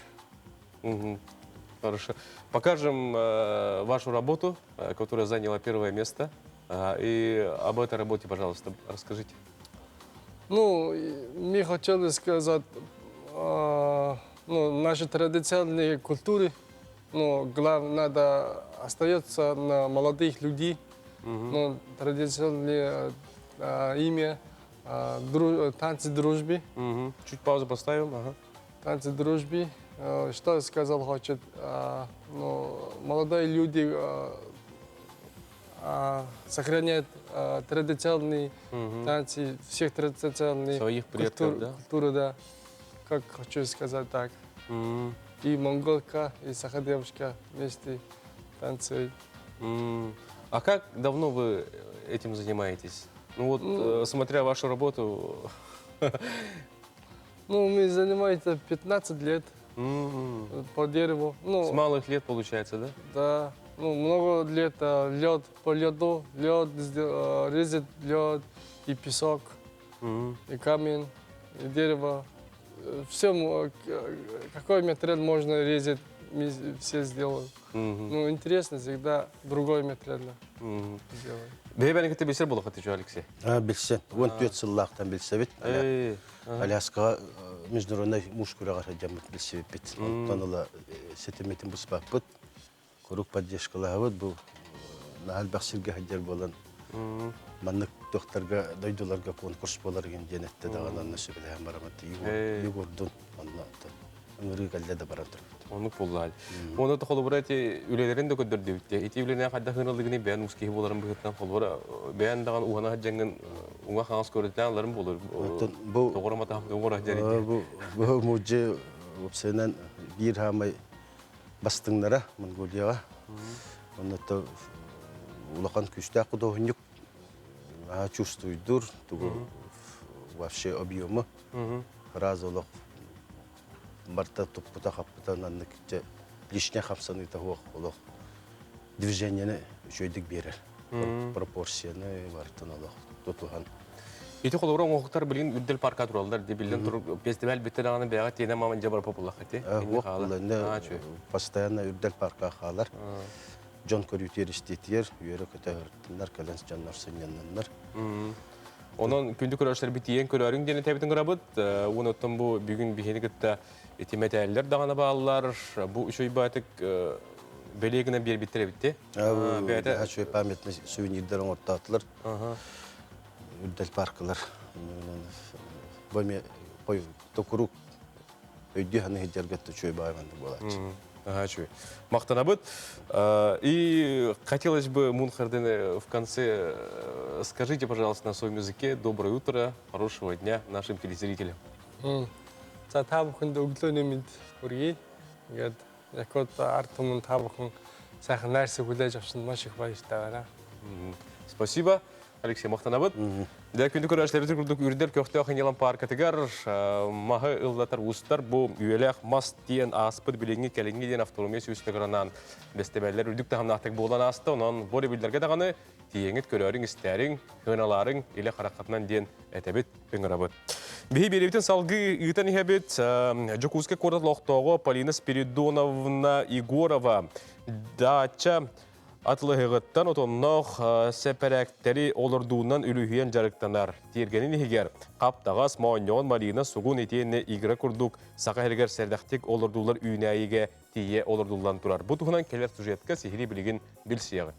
Хорошо. Покажем вашу работу, которая заняла первое место. И об этой работе, пожалуйста, расскажите. Ну, мы хотели сказать, ну, наши традиционные культуры, но главное, надо остается на молодых людей, но традиционные имя, танцы дружбы. Чуть паузу поставим. Ага. Танцы дружбы. Что сказал хочет? Ну, молодые люди сохраняют традиционные танцы, всех традиционных своих предков, да? Культуру, да. Как хочу сказать так. И монголка, и саха девушка вместе танцуют. А как давно вы этим занимаетесь? Ну вот, смотря вашу работу... Ну, мы занимаемся 15 лет по дереву. Ну, с малых лет, получается, да? Да. Ну, много лет лед по леду, лед, резать лед, и песок, и камень, и дерево. Все, какой материал можно резать, мы все сделаем. Ну, интересно всегда другой материал сделать. Бэйбәни кытта билсэр буолахыт үчү, Алексей? Билсен. 14 сыллаахтан билсэбит. Аляскаҕа международный муж күрэҕэр сылдьаммыт билсибиппит. Онтон ыла ситиммитин быспаппыт. Куруук поддержкалаабыт бу наһаа элбэх сиргэ сылдьар буолан маннык туохтарга дойдуларга конкурс буолар диэн этте даҕаны онно сөбүлэһэн бараммыт Егордун онно ыҥырыы кэллэ да баран турбут. Оннук буолла. Онно холобура эти үлэлэрин да көрдөрдүбүт. Ити үлэни хайдах ыҥырылыгыный бэйэн ус киһи буоларын быһыытынан холобура бэйэн даҕан уһана сылдьаҥҥын уҥа хаҥас көрүтүнэн аларын буолар. Бу тоҕура матаһым оҥоро сылдьар Бу бу мужи уопсайынан биир хаамай бастыҥнара Монголияҕа. Онно улахан күүстээх худуоһунньук. Чувствуйдур, тугу вообще объемы. Раз олох барта туппута хаппыта маннык лишний хамсаныыта суох олох движениени үчүгэйдик биэрэр. Пропорцияны барытын олох тутуһан. Ити холобура оҥоһуктар билигин Үрдэл парка тураллар ди биллэн тур фестиваль бүттэ даҕаны бэйэҕэ тиэнэ маман дьэ барапа буллахха ти. Уох постоянно Үрдэл парка хаалар. Дьон көрүүтүгэр истиитигэр үөрэ-көтө ыһыртыннар, кэлэн дьоннор сынньаннаннар. Онон күндү көрөөччүлэрбит тиийэн көрөөрүҥ диэн этэбитин гырабыт. Уон оттон бу бүгүн биһини кытта ити мэтээллэр даҕаны бааллар. Бу үчүгэй баатык бэлиэ гынан биэрбиттэр эбитти. Бэйэтэ үчүгэй памятный сувенирдэр оҥортоотулар. Үрдэл паркалар. Бу эмиэ куруук өйдүү ханы сылдьарга үчүгэй баай маннык буолааччы. Ага, үчүгэй. Мактанабыт. И хотелось бы, Мунхарден, в конце скажите, пожалуйста, на своем языке доброе утро, хорошего дня нашим телезрителям. За та бүхэнд өглөөний мэнд хүргэе. Ингээд Якут ард түмэн та бүхэн сайхан найрсаг хүлээж авсанд маш их баяртай байна. Спасибо. Алексей мактанабыт. Дэ күндү көрөөччүлэрбит курдук үрдэл көхтөөх Ньылан паркатыгар маһы ыллатар уустар бу үйэлээх мас диэн ааспыт билиҥҥи кэлиҥҥи диэн автономия сүүстэгранан бэстибээллэр үрдүк таһымнаахтык буолан ааста. Онон бу өрөбүллэргэ даҕаны тиийэҥит көрөөрүҥ, истээриҥ, сыаналаарыҥ илэ хараххытынан диэн этэбит, ыҥырабыт. Биһи биэриибитин салгыы ыытан иһэбит. Дьокуускай куорат олохтооҕо Полина Спиридоновна Егорова даача Атылыһыгыттан отонноох сэпэрээктэри олордуунан үлүһүйэн дьарыктанар. Тиэргэнин иһигэр хаптаҕас, моонньоҕон, малина, сугун итиэннэ игра курдук саха сиригэр сэрдэхтик олордуллар үүнээйигэ тиийэ олордуллан турар. Бу туһунан кэлэр сюжетка сиһилии билигин билсиэҕиҥ.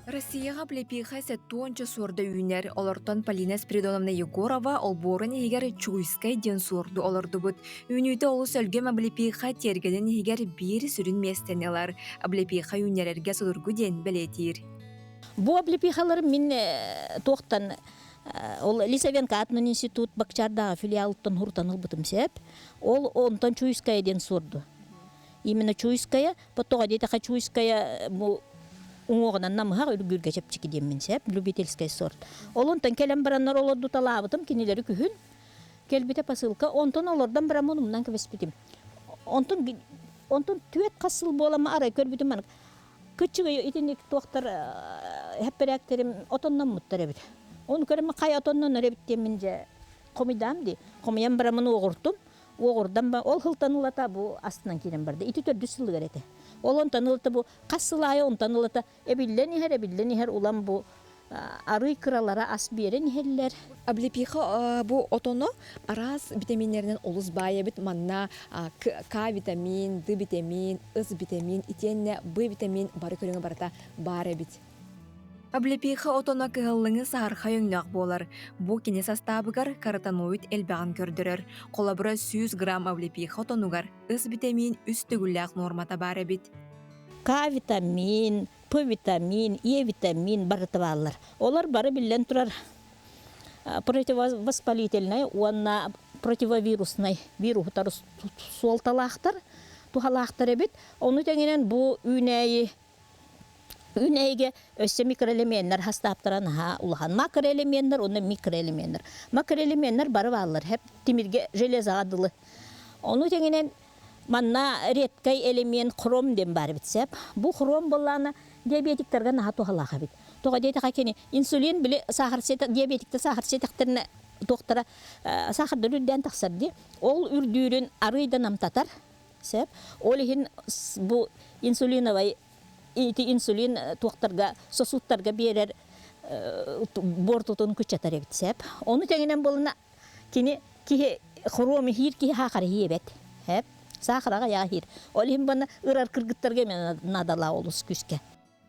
Россияҕа облепиха сэттуонча суорда үүнэр. Олортон Полина Спиридоновна Егорова олбуорун иһигэр Чуйскай диэн суорду олордубут. Үүнүүтэ олус өлгөм облепиха тиэргэнин иһигэр биир сүрүн миэстэни ылар. Облепиха үүннэрэргэ судургу диэн бэлиэтиир. Бу облепихалары мин туохтан ол Лисавенко атынан институт Бакчардааҕы филиалыттан хурутан ылбытым сөп. Ол онтон Чуйская диэн суорду. Именно Чуйская Тоҕо диэтэххэ Чуйская бу уҥуоҕунан намыһах үргүүргэ чэпчэки диэммин сөп, любительскай сорт. Ол онтон кэлэн бараннар олордуталаабытым кинилэри күһүн кэлбитэ посылка. Онтон олордон бараммын умнан кэбиспитим. Онтон онтон түөрт хас сыл буолама арай көрбүтүм маннык кыччыгый итинник туохтар хэппэрээктэрим отонноммуттар эбит. Ону көрөммүн хайа отоннонор эбит диэммин дьэ хомуйдаам дии. Хомуйан бараммын уоҕуртум. Уоҕурдан ба ол сылтан ылата бу астынан киирэн барда. Ити төрдүс сылыгар этэ. Ол онтон ылата бу хас сыл аайы онтон ылата эбиллэн иһэр, эбиллэн иһэр улам бу арыый кыралара ас биэрэн иһэллэр. Облепиха бу отоно араас витаминнэринэн олус баай эбит. Манна К витамин, Д витамин, С витамин, итиэннэ Б витамин бары көрүҥэ барыта баар эбит. Облепиха отоно кыһыллыҥы саһархай өҥнөөх буолар. Бу кини састаабыгар каротиноид элбэҕин көрдөрөр. Холобура, 100 грамм облепиха отонугар ыс битэмиин үс төгүллээх нуормата баар эбит. К витамин, П витамин, Е витамин барыта бааллар. Олор бары биллэн турар противовоспалительнай уонна противовируснай вируһутар суолталаахтар, туһалаахтар эбит. Ону тэҥинэн бу үүнээйи Үүнээйигэ өссө микроэлеменнэр хастааптара наһаа улахан. Макроэлеменнэр уонна микроэлеменнэр. Макроэлеменнэр бары бааллар, хэп тимиргэ железаҕа дылы. Ону тэҥинэн манна редкай элемент хром диэн баар эбит сэп. Бу хром буоллаҕына диабетиктарга наһаа туһалаах эбит. Тоҕо диэтэххэ кини инсулин били сахар диабетиктэр сахар сиэтэхтэринэ туохтара сахардар үрдээн тахсар дии. Ол үрдүүрүн арыый да намтатар. Сөп. Ол иһин бу инсулиновай ити инсулин туохтарга сосудтарга биэрэр буортутун кыччатар эбит сөп. Ону тэҥинэн буолана кини киһи хром иһиир киһи саахар иһиэбэт. Сөп. Саахараҕа иһиир. Ол иһин бана ырар кыргыттарга эмиэ надалаа олус күүскэ.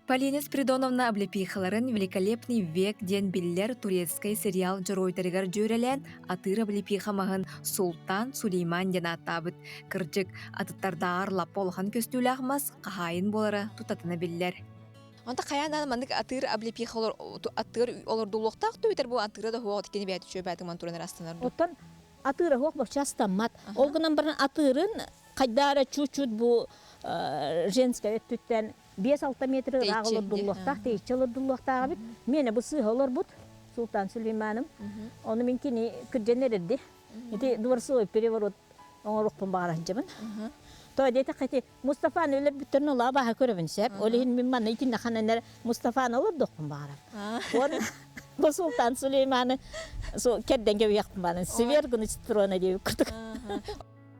Полина Спиридоновна облепихаларын «Великолепный век» диэн биллэр турецкай сериал дьоруойдарыгар дьүөрэлээн атыыр облепиха маһын Султан Сулейман диэн ааттаабыт. Кырдьык, атыттардааҕар лаппа улахан көстүүлээх мас хаһаайын буолара тутатына биллэр. Онто хайаан даҕаны маннык атыыр облепиха атыыр олордуллуохтаах дуу, бу атыыра да суох кини бэйэтэ үчүгэй бэйэтин туран эрэ астанар дуу? Оттон атыыра суох вообще астаммат. Ол гынан баран атыырын хайдаа эрэ чуть-чуть бу женскай өттүттэн 5-6 метр ыраах олордуллуохтаах, тэйиччи олордуллуохтаах эбит. Миэнэ бу сыыһа олорбут Султан Сулейманым. Ону мин кини кырдьан эрэрди. Ити дворцовый переворот оҥоруохпун баҕара сылдьабын. То диэтэххэ ити Мустафаны өлөрбүттэрин олоо баһа көрөбүн сөп. Ол иһин мин манна итиннэ ханан эрэ Мустафаны олордуохпун баҕарам. Уонна бу Султан Сулейманы кэрдэн кэбиһиэхпин баҕарам. Свергнуть с трона диэбит курдук.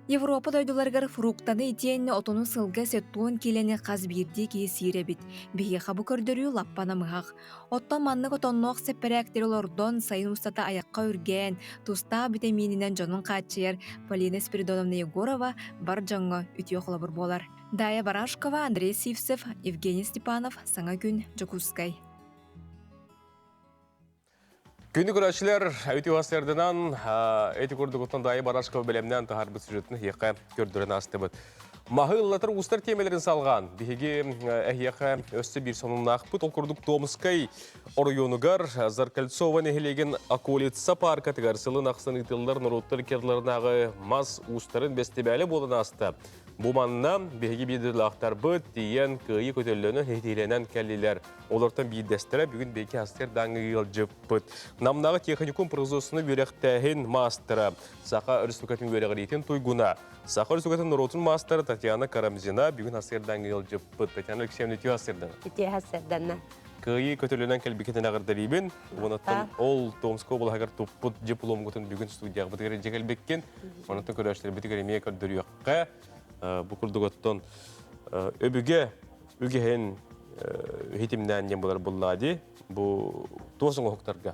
Европа дойдуларыгар фруктаны итиэннэ отону сылга сеттуон киилэни хас биирдии киһи сиир эбит. Биһиэхэ бу көрдөрүү лаппа намыһах. Оттон маннык отонноох сэппэрээктэри олордон, сайын устата айахха үргээн, тустаах битэмиининэн дьонун хааччыйар Полина Спиридоновна Егорова бар дьоҥҥо үтүө холобур буолар. Дая Барашкова, Андрей Сивцев, Евгений Степанов, Саҥа күн, Дьокуускай. Күнү көрөөччүлэр үтүө сырдынан эти курдук Дайы Барашкова бэлэмнээн таһаарбыт сюжетын эһиэхэ көрдөрөн аастыбыт. Маһы ыллатар уустар тиэмэлэрин салҕаан, биһиги эһиэхэ өссө биир сонуннаахпыт. Ол курдук Томскай оройуонугар Заркольцова нэһилиэгин Околица паркатыгар сылын ахсын ыытыллар норуоттар иккардыларынааҕы мас уустарын бэстибээлэ буолан ааста. Бу манна биһиги биирдилаахтарбыт тиийэн кыайыы көтөллөнөн иһитиилэнэн кэллилэр. Олортон биирдэстэрэ бүгүн биһиги астырдааҥҥы ыалдьыппыт. Намнааҕы техникум производствоны үөрэхтээһин маастара, Саха Өрөспүүбүлүкэтин үөрэҕириитин туйгуна, Саха Өрөспүүбүлүкэтин норуотун маастара Татьяна Карамзина бүгүн астырдааҥҥы ыалдьыппыт. Татьяна Алексеевна, үтүө астырдана. Үтүө астырдана. Кыайыы көтөлүнэн кэлбиккитин эҕэрдэлиибин. Онуттан ол Томскай облаһыгар туппут дипломгутун бүгүн студияҕытыгар илдьэ кэлбиккин. Онуттан көрөөччүлэрбитигэр эмиэ көрдөрүөххэ. Бу курдук оттон өбүгэ үгэһин хитимнээн диэн булар буллаа дии. Бу туос оҥоһуктарга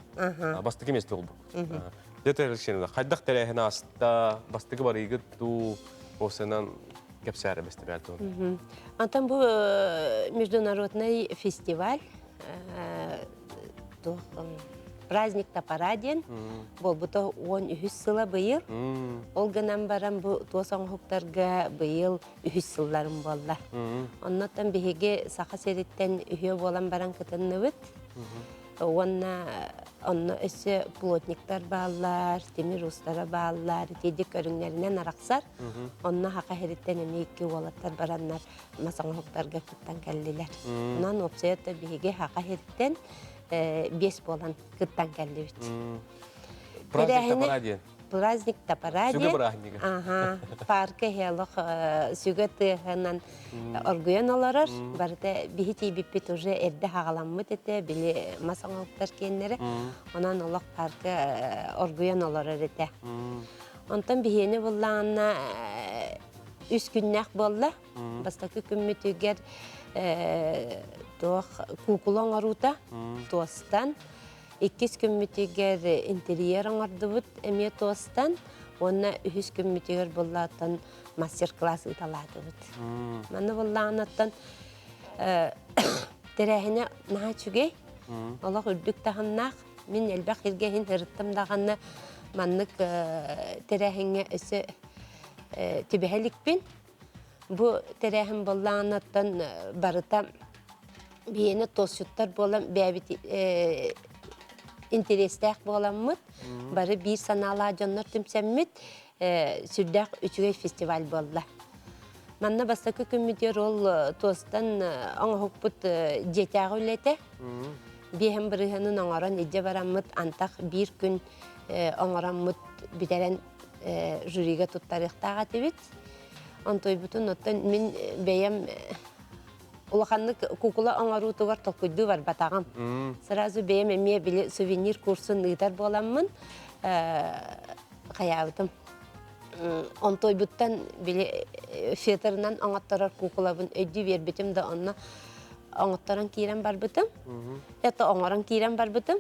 бастакы миэстэ буолбут. Дьэ Алексеевна, хайдах тэрээһин ааста, бастакы барыыгыт дуу, осынан кэпсээрэ бэстибээл туһунан. Антон бу международный фестиваль праздник топора диэн буолбута 13 сыла быйыл. Ол гынан баран бу туос оҥоһуктарга быйыл үһүс сылларым буолла. Оннуттан биһиги Саха сириттэн үһүө буолан баран кытынныбыт. Уонна онно өссө плотниктар бааллар, тимир уустара бааллар, итиидик көрүҥнэринэн арахсар. Онно Саха сириттэн эмиэ икки уолаттар бараннар мас оҥоһуктарга кыттан кэллилэр. Онон уопсайа биһиги Саха сириттэн биэс буолан кыттан кэллибит. Праздник топора диэн. Праздник топора диэн. Сүгэ бырааһынньыга. Аха. Парка хелох сүгэ тыаһынан оргуйан олорор. Барыта биһи тиийбиппит уже эрдэ хаҕаламмыт этэ, били мас оҥоһуктар киэннэрэ. Онон олох парка оргуйан олорор этэ. Онтон биһиэни буллаҕына үс күннээх буолла. Бастакы күммүтүгэр туох куукула оҥоруута туостан, иккис күммүтүгэр интерьер оҥордубут эмиэ туостан уонна үһүс күммүтүгэр буллааттан мастер-класс ыыталаатыбыт. Манна буллаҕынаттан тэрээһинэ наһаа үчүгэй, олох үрдүк таһымнаах. Мин элбэх сиргэ иһин сырыттым даҕаны маннык тэрээһиҥҥэ өссө түбэһэ иликпин. Бу тэрээһин буоллаҕынаттан барыта биһиэнэ туосчуттар буолан бэйэбит интэриэстээх буоламмыт, бары биир санаалаах дьоннор түмсэммит сүрдээх үчүгэй фестиваль буолла. Манна бастакы күммүтүгэр ол туостан оҥоһукпут дьиэтээҕи үлэтэ. Биэһэн бырыһыанын оҥорон илдьэ бараммыт антах биир күн оҥороммут бүтэрэн жюрига туттарыахтаах этибит. Онтуйбутун оттон мин бэйэм улаханнык куукула оҥоруутугар толкуйдуу барбатаҕым. Сразу бэйэм эмиэ били сувенир курсун ыытар буоламмын хайаабытым. Онтуйбуттан били фетрынан оҥотторор куукулабын өйдүү биэрбитим да онно оҥотторон киирэн барбытым. Это оҥорон киирэн барбытым.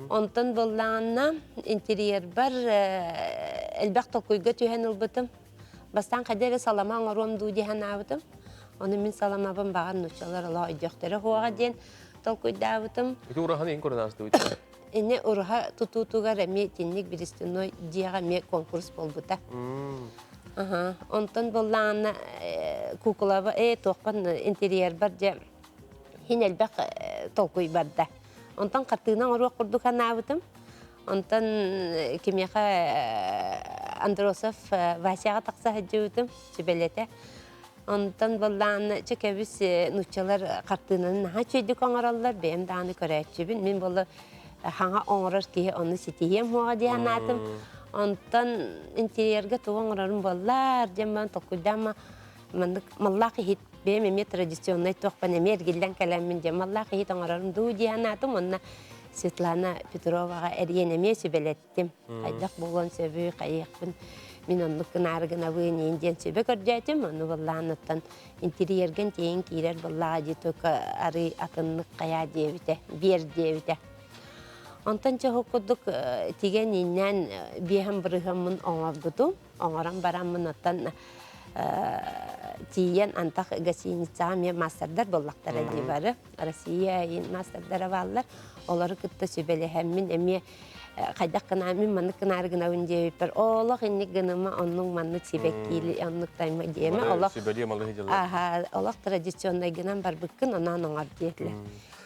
Онтон буоллаҕына интерьербар элбэх толкуйга түһэн ылбытым. Бастаан хайда эрэ салама оҥоруом дуу дии санаабытым. Ону мин саламабын баҕар нууччалар олох өйдүөхтэрэ суоҕа диэн толкуйдаабытым. Ити ураһаны иһин көрөн аастыбыт. Ини ураһа тутуутугар эмиэ итинник берестяной дьиэҕэ эмиэ конкурс буолбута. Онтон буоллаҕына куукулаба ээ туохпан интерьербар дьэ иһин элбэх толкуй барда. Онтон хартыына оҥоруох курдук санаабытым. Онтон кимиэхэ Андросов Васяҕа тахса сылдьыбытым сүбэлэтэ. Онтон боллаан чекебис нуччалар хартыынаны наһаа үчүгэйдик оҥороллор, бэйэм даҕаны көрөөччүбүн. Мин буолла хаҥа оҥорор киһи ону ситиһиэм хуоҕа диэн аатым. Онтон интерьергэ тугу оҥорорум буоллар диэн баран толкуйдаама маннык маллаах иһит бэйэм эмиэ традиционнай туохпан эмиэ эргиллэн кэлэммин диэн маллаах иһит оҥорорум дуу диэн аатым. Онно Светлана Петроваҕа эрийэн эмиэ сүбэлэттим. Хайдах буолуон сөбүй, хайыахпын мин оннук гынаары гынабын иин диэн сүбэ көрдөөтүм. Ону быллаанаттан интерьерген тиийэн киирэр быллааҕа дии только арый атыннык хайаа диэбитэ, биэр диэбитэ. Онтон чоһу курдук тигэн ииннээн биэһэн бырыһаммын оҥорбутум. Оҥорон бараммын оттон тиийэн антах гостиницаҕа эмиэ маастардар буоллахтара дии бары. Россия маастардара бааллар. Олору кытта сүбэлэһэммин эмиэ хайдах гына мин маннык гынаары гынабын диэбиппэр олох инник гыныма оннук маннык сибэккиили оннук тайма диэмэ олох аха олох традиционнай гынан барбыккын оноон оҥор диэтилэр.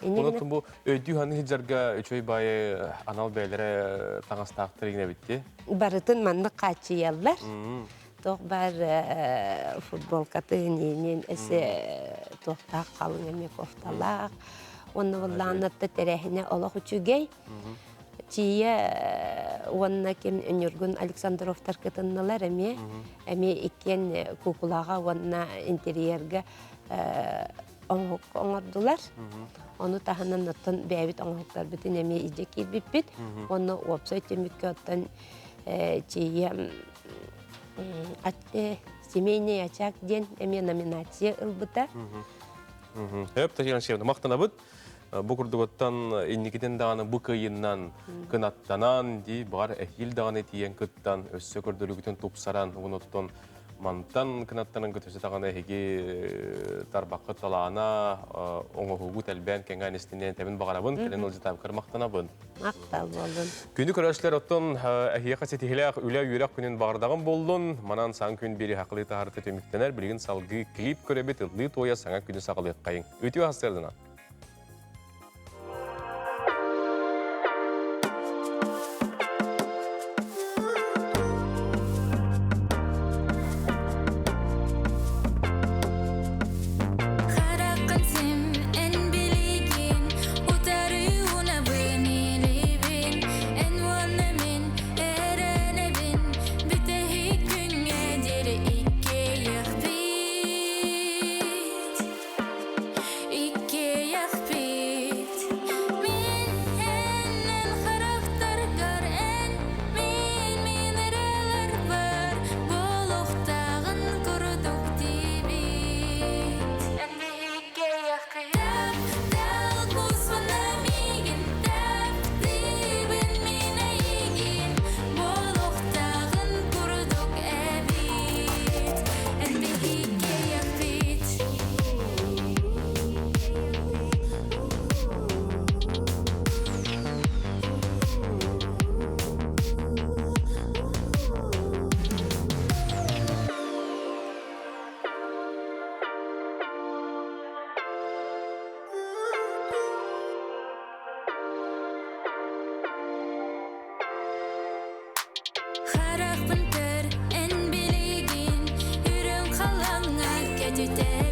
Онон бу өйдүү ханы хиджарга үчүгэй баайы анал бэйэлэрэ таҥастаахтар игнэбитти. Барытын маннык хааччыйаллар. Туох бар футболкатын иинин эсе туохтаах халыҥ эмиэ кофталаах. Уонна буллааннатта тэрээһинэ олох үчүгэй. Тиийэ уонна ким Ньургун Александровтар кытыннылар эмиэ. Эмиэ иккиэн куукулаҕа уонна интерьергэ оҥордулар. Ону таһынан оттон бэйэбит оҥоһуктарбытын эмиэ илдьэ киирбиппит. Уонна уопсай түмүккэ оттон тиийэ семейный очаг диэн эмиэ номинация ылбыта. Хөп, Татьяна Алексеевна, махтанабыт. Бу курдугуттан инникитин даҕаны бу кыйыннан кынаттанан дии баҕар эһиил даҕаны тиийэн кыттан өссө көрдөрүүгүтүн тупсаран уонуттан мантан кынаттанан көтөсө даҕаны эһиги тарбаххыт талаана оҥоһугу тэлбээн кэҥээн истинэн тэбин баҕарабын кэлин ылдьытаабыккар махтанабын. Махтал буоллун. Күнү көрөөччүлэр оттон эһиэхэ ситиһилээх үлэ үөрэх күнүн баҕардаҕым буоллун. Манан саҥа күн биэри хакылыы таһаарыта түмүктэнэр. Билигин салгыы клип көрөбүт, ыллыы туойа саҥа күнү саҕалыаххайыҥ. Үтүө сарсыарданан. Хараххын сим эн билигин утарыунабын илибин эн уонна мин эрэнэбин бүтэһик күҥҥэ диэри иккиэйэхпит иккиэйэхпит мин эннен харахтаргар эн мин мин эрэлэр бар Буолуохтааҕын курдук диибит. Таптал куспуна миигин, таптыыбын мин эйигин. Буолуохтааҕын курдук эбит. Эн биһиккиэйэхпит. Харахпын көр, эн билигин үрүҥ халаҥҥа кэтитэ.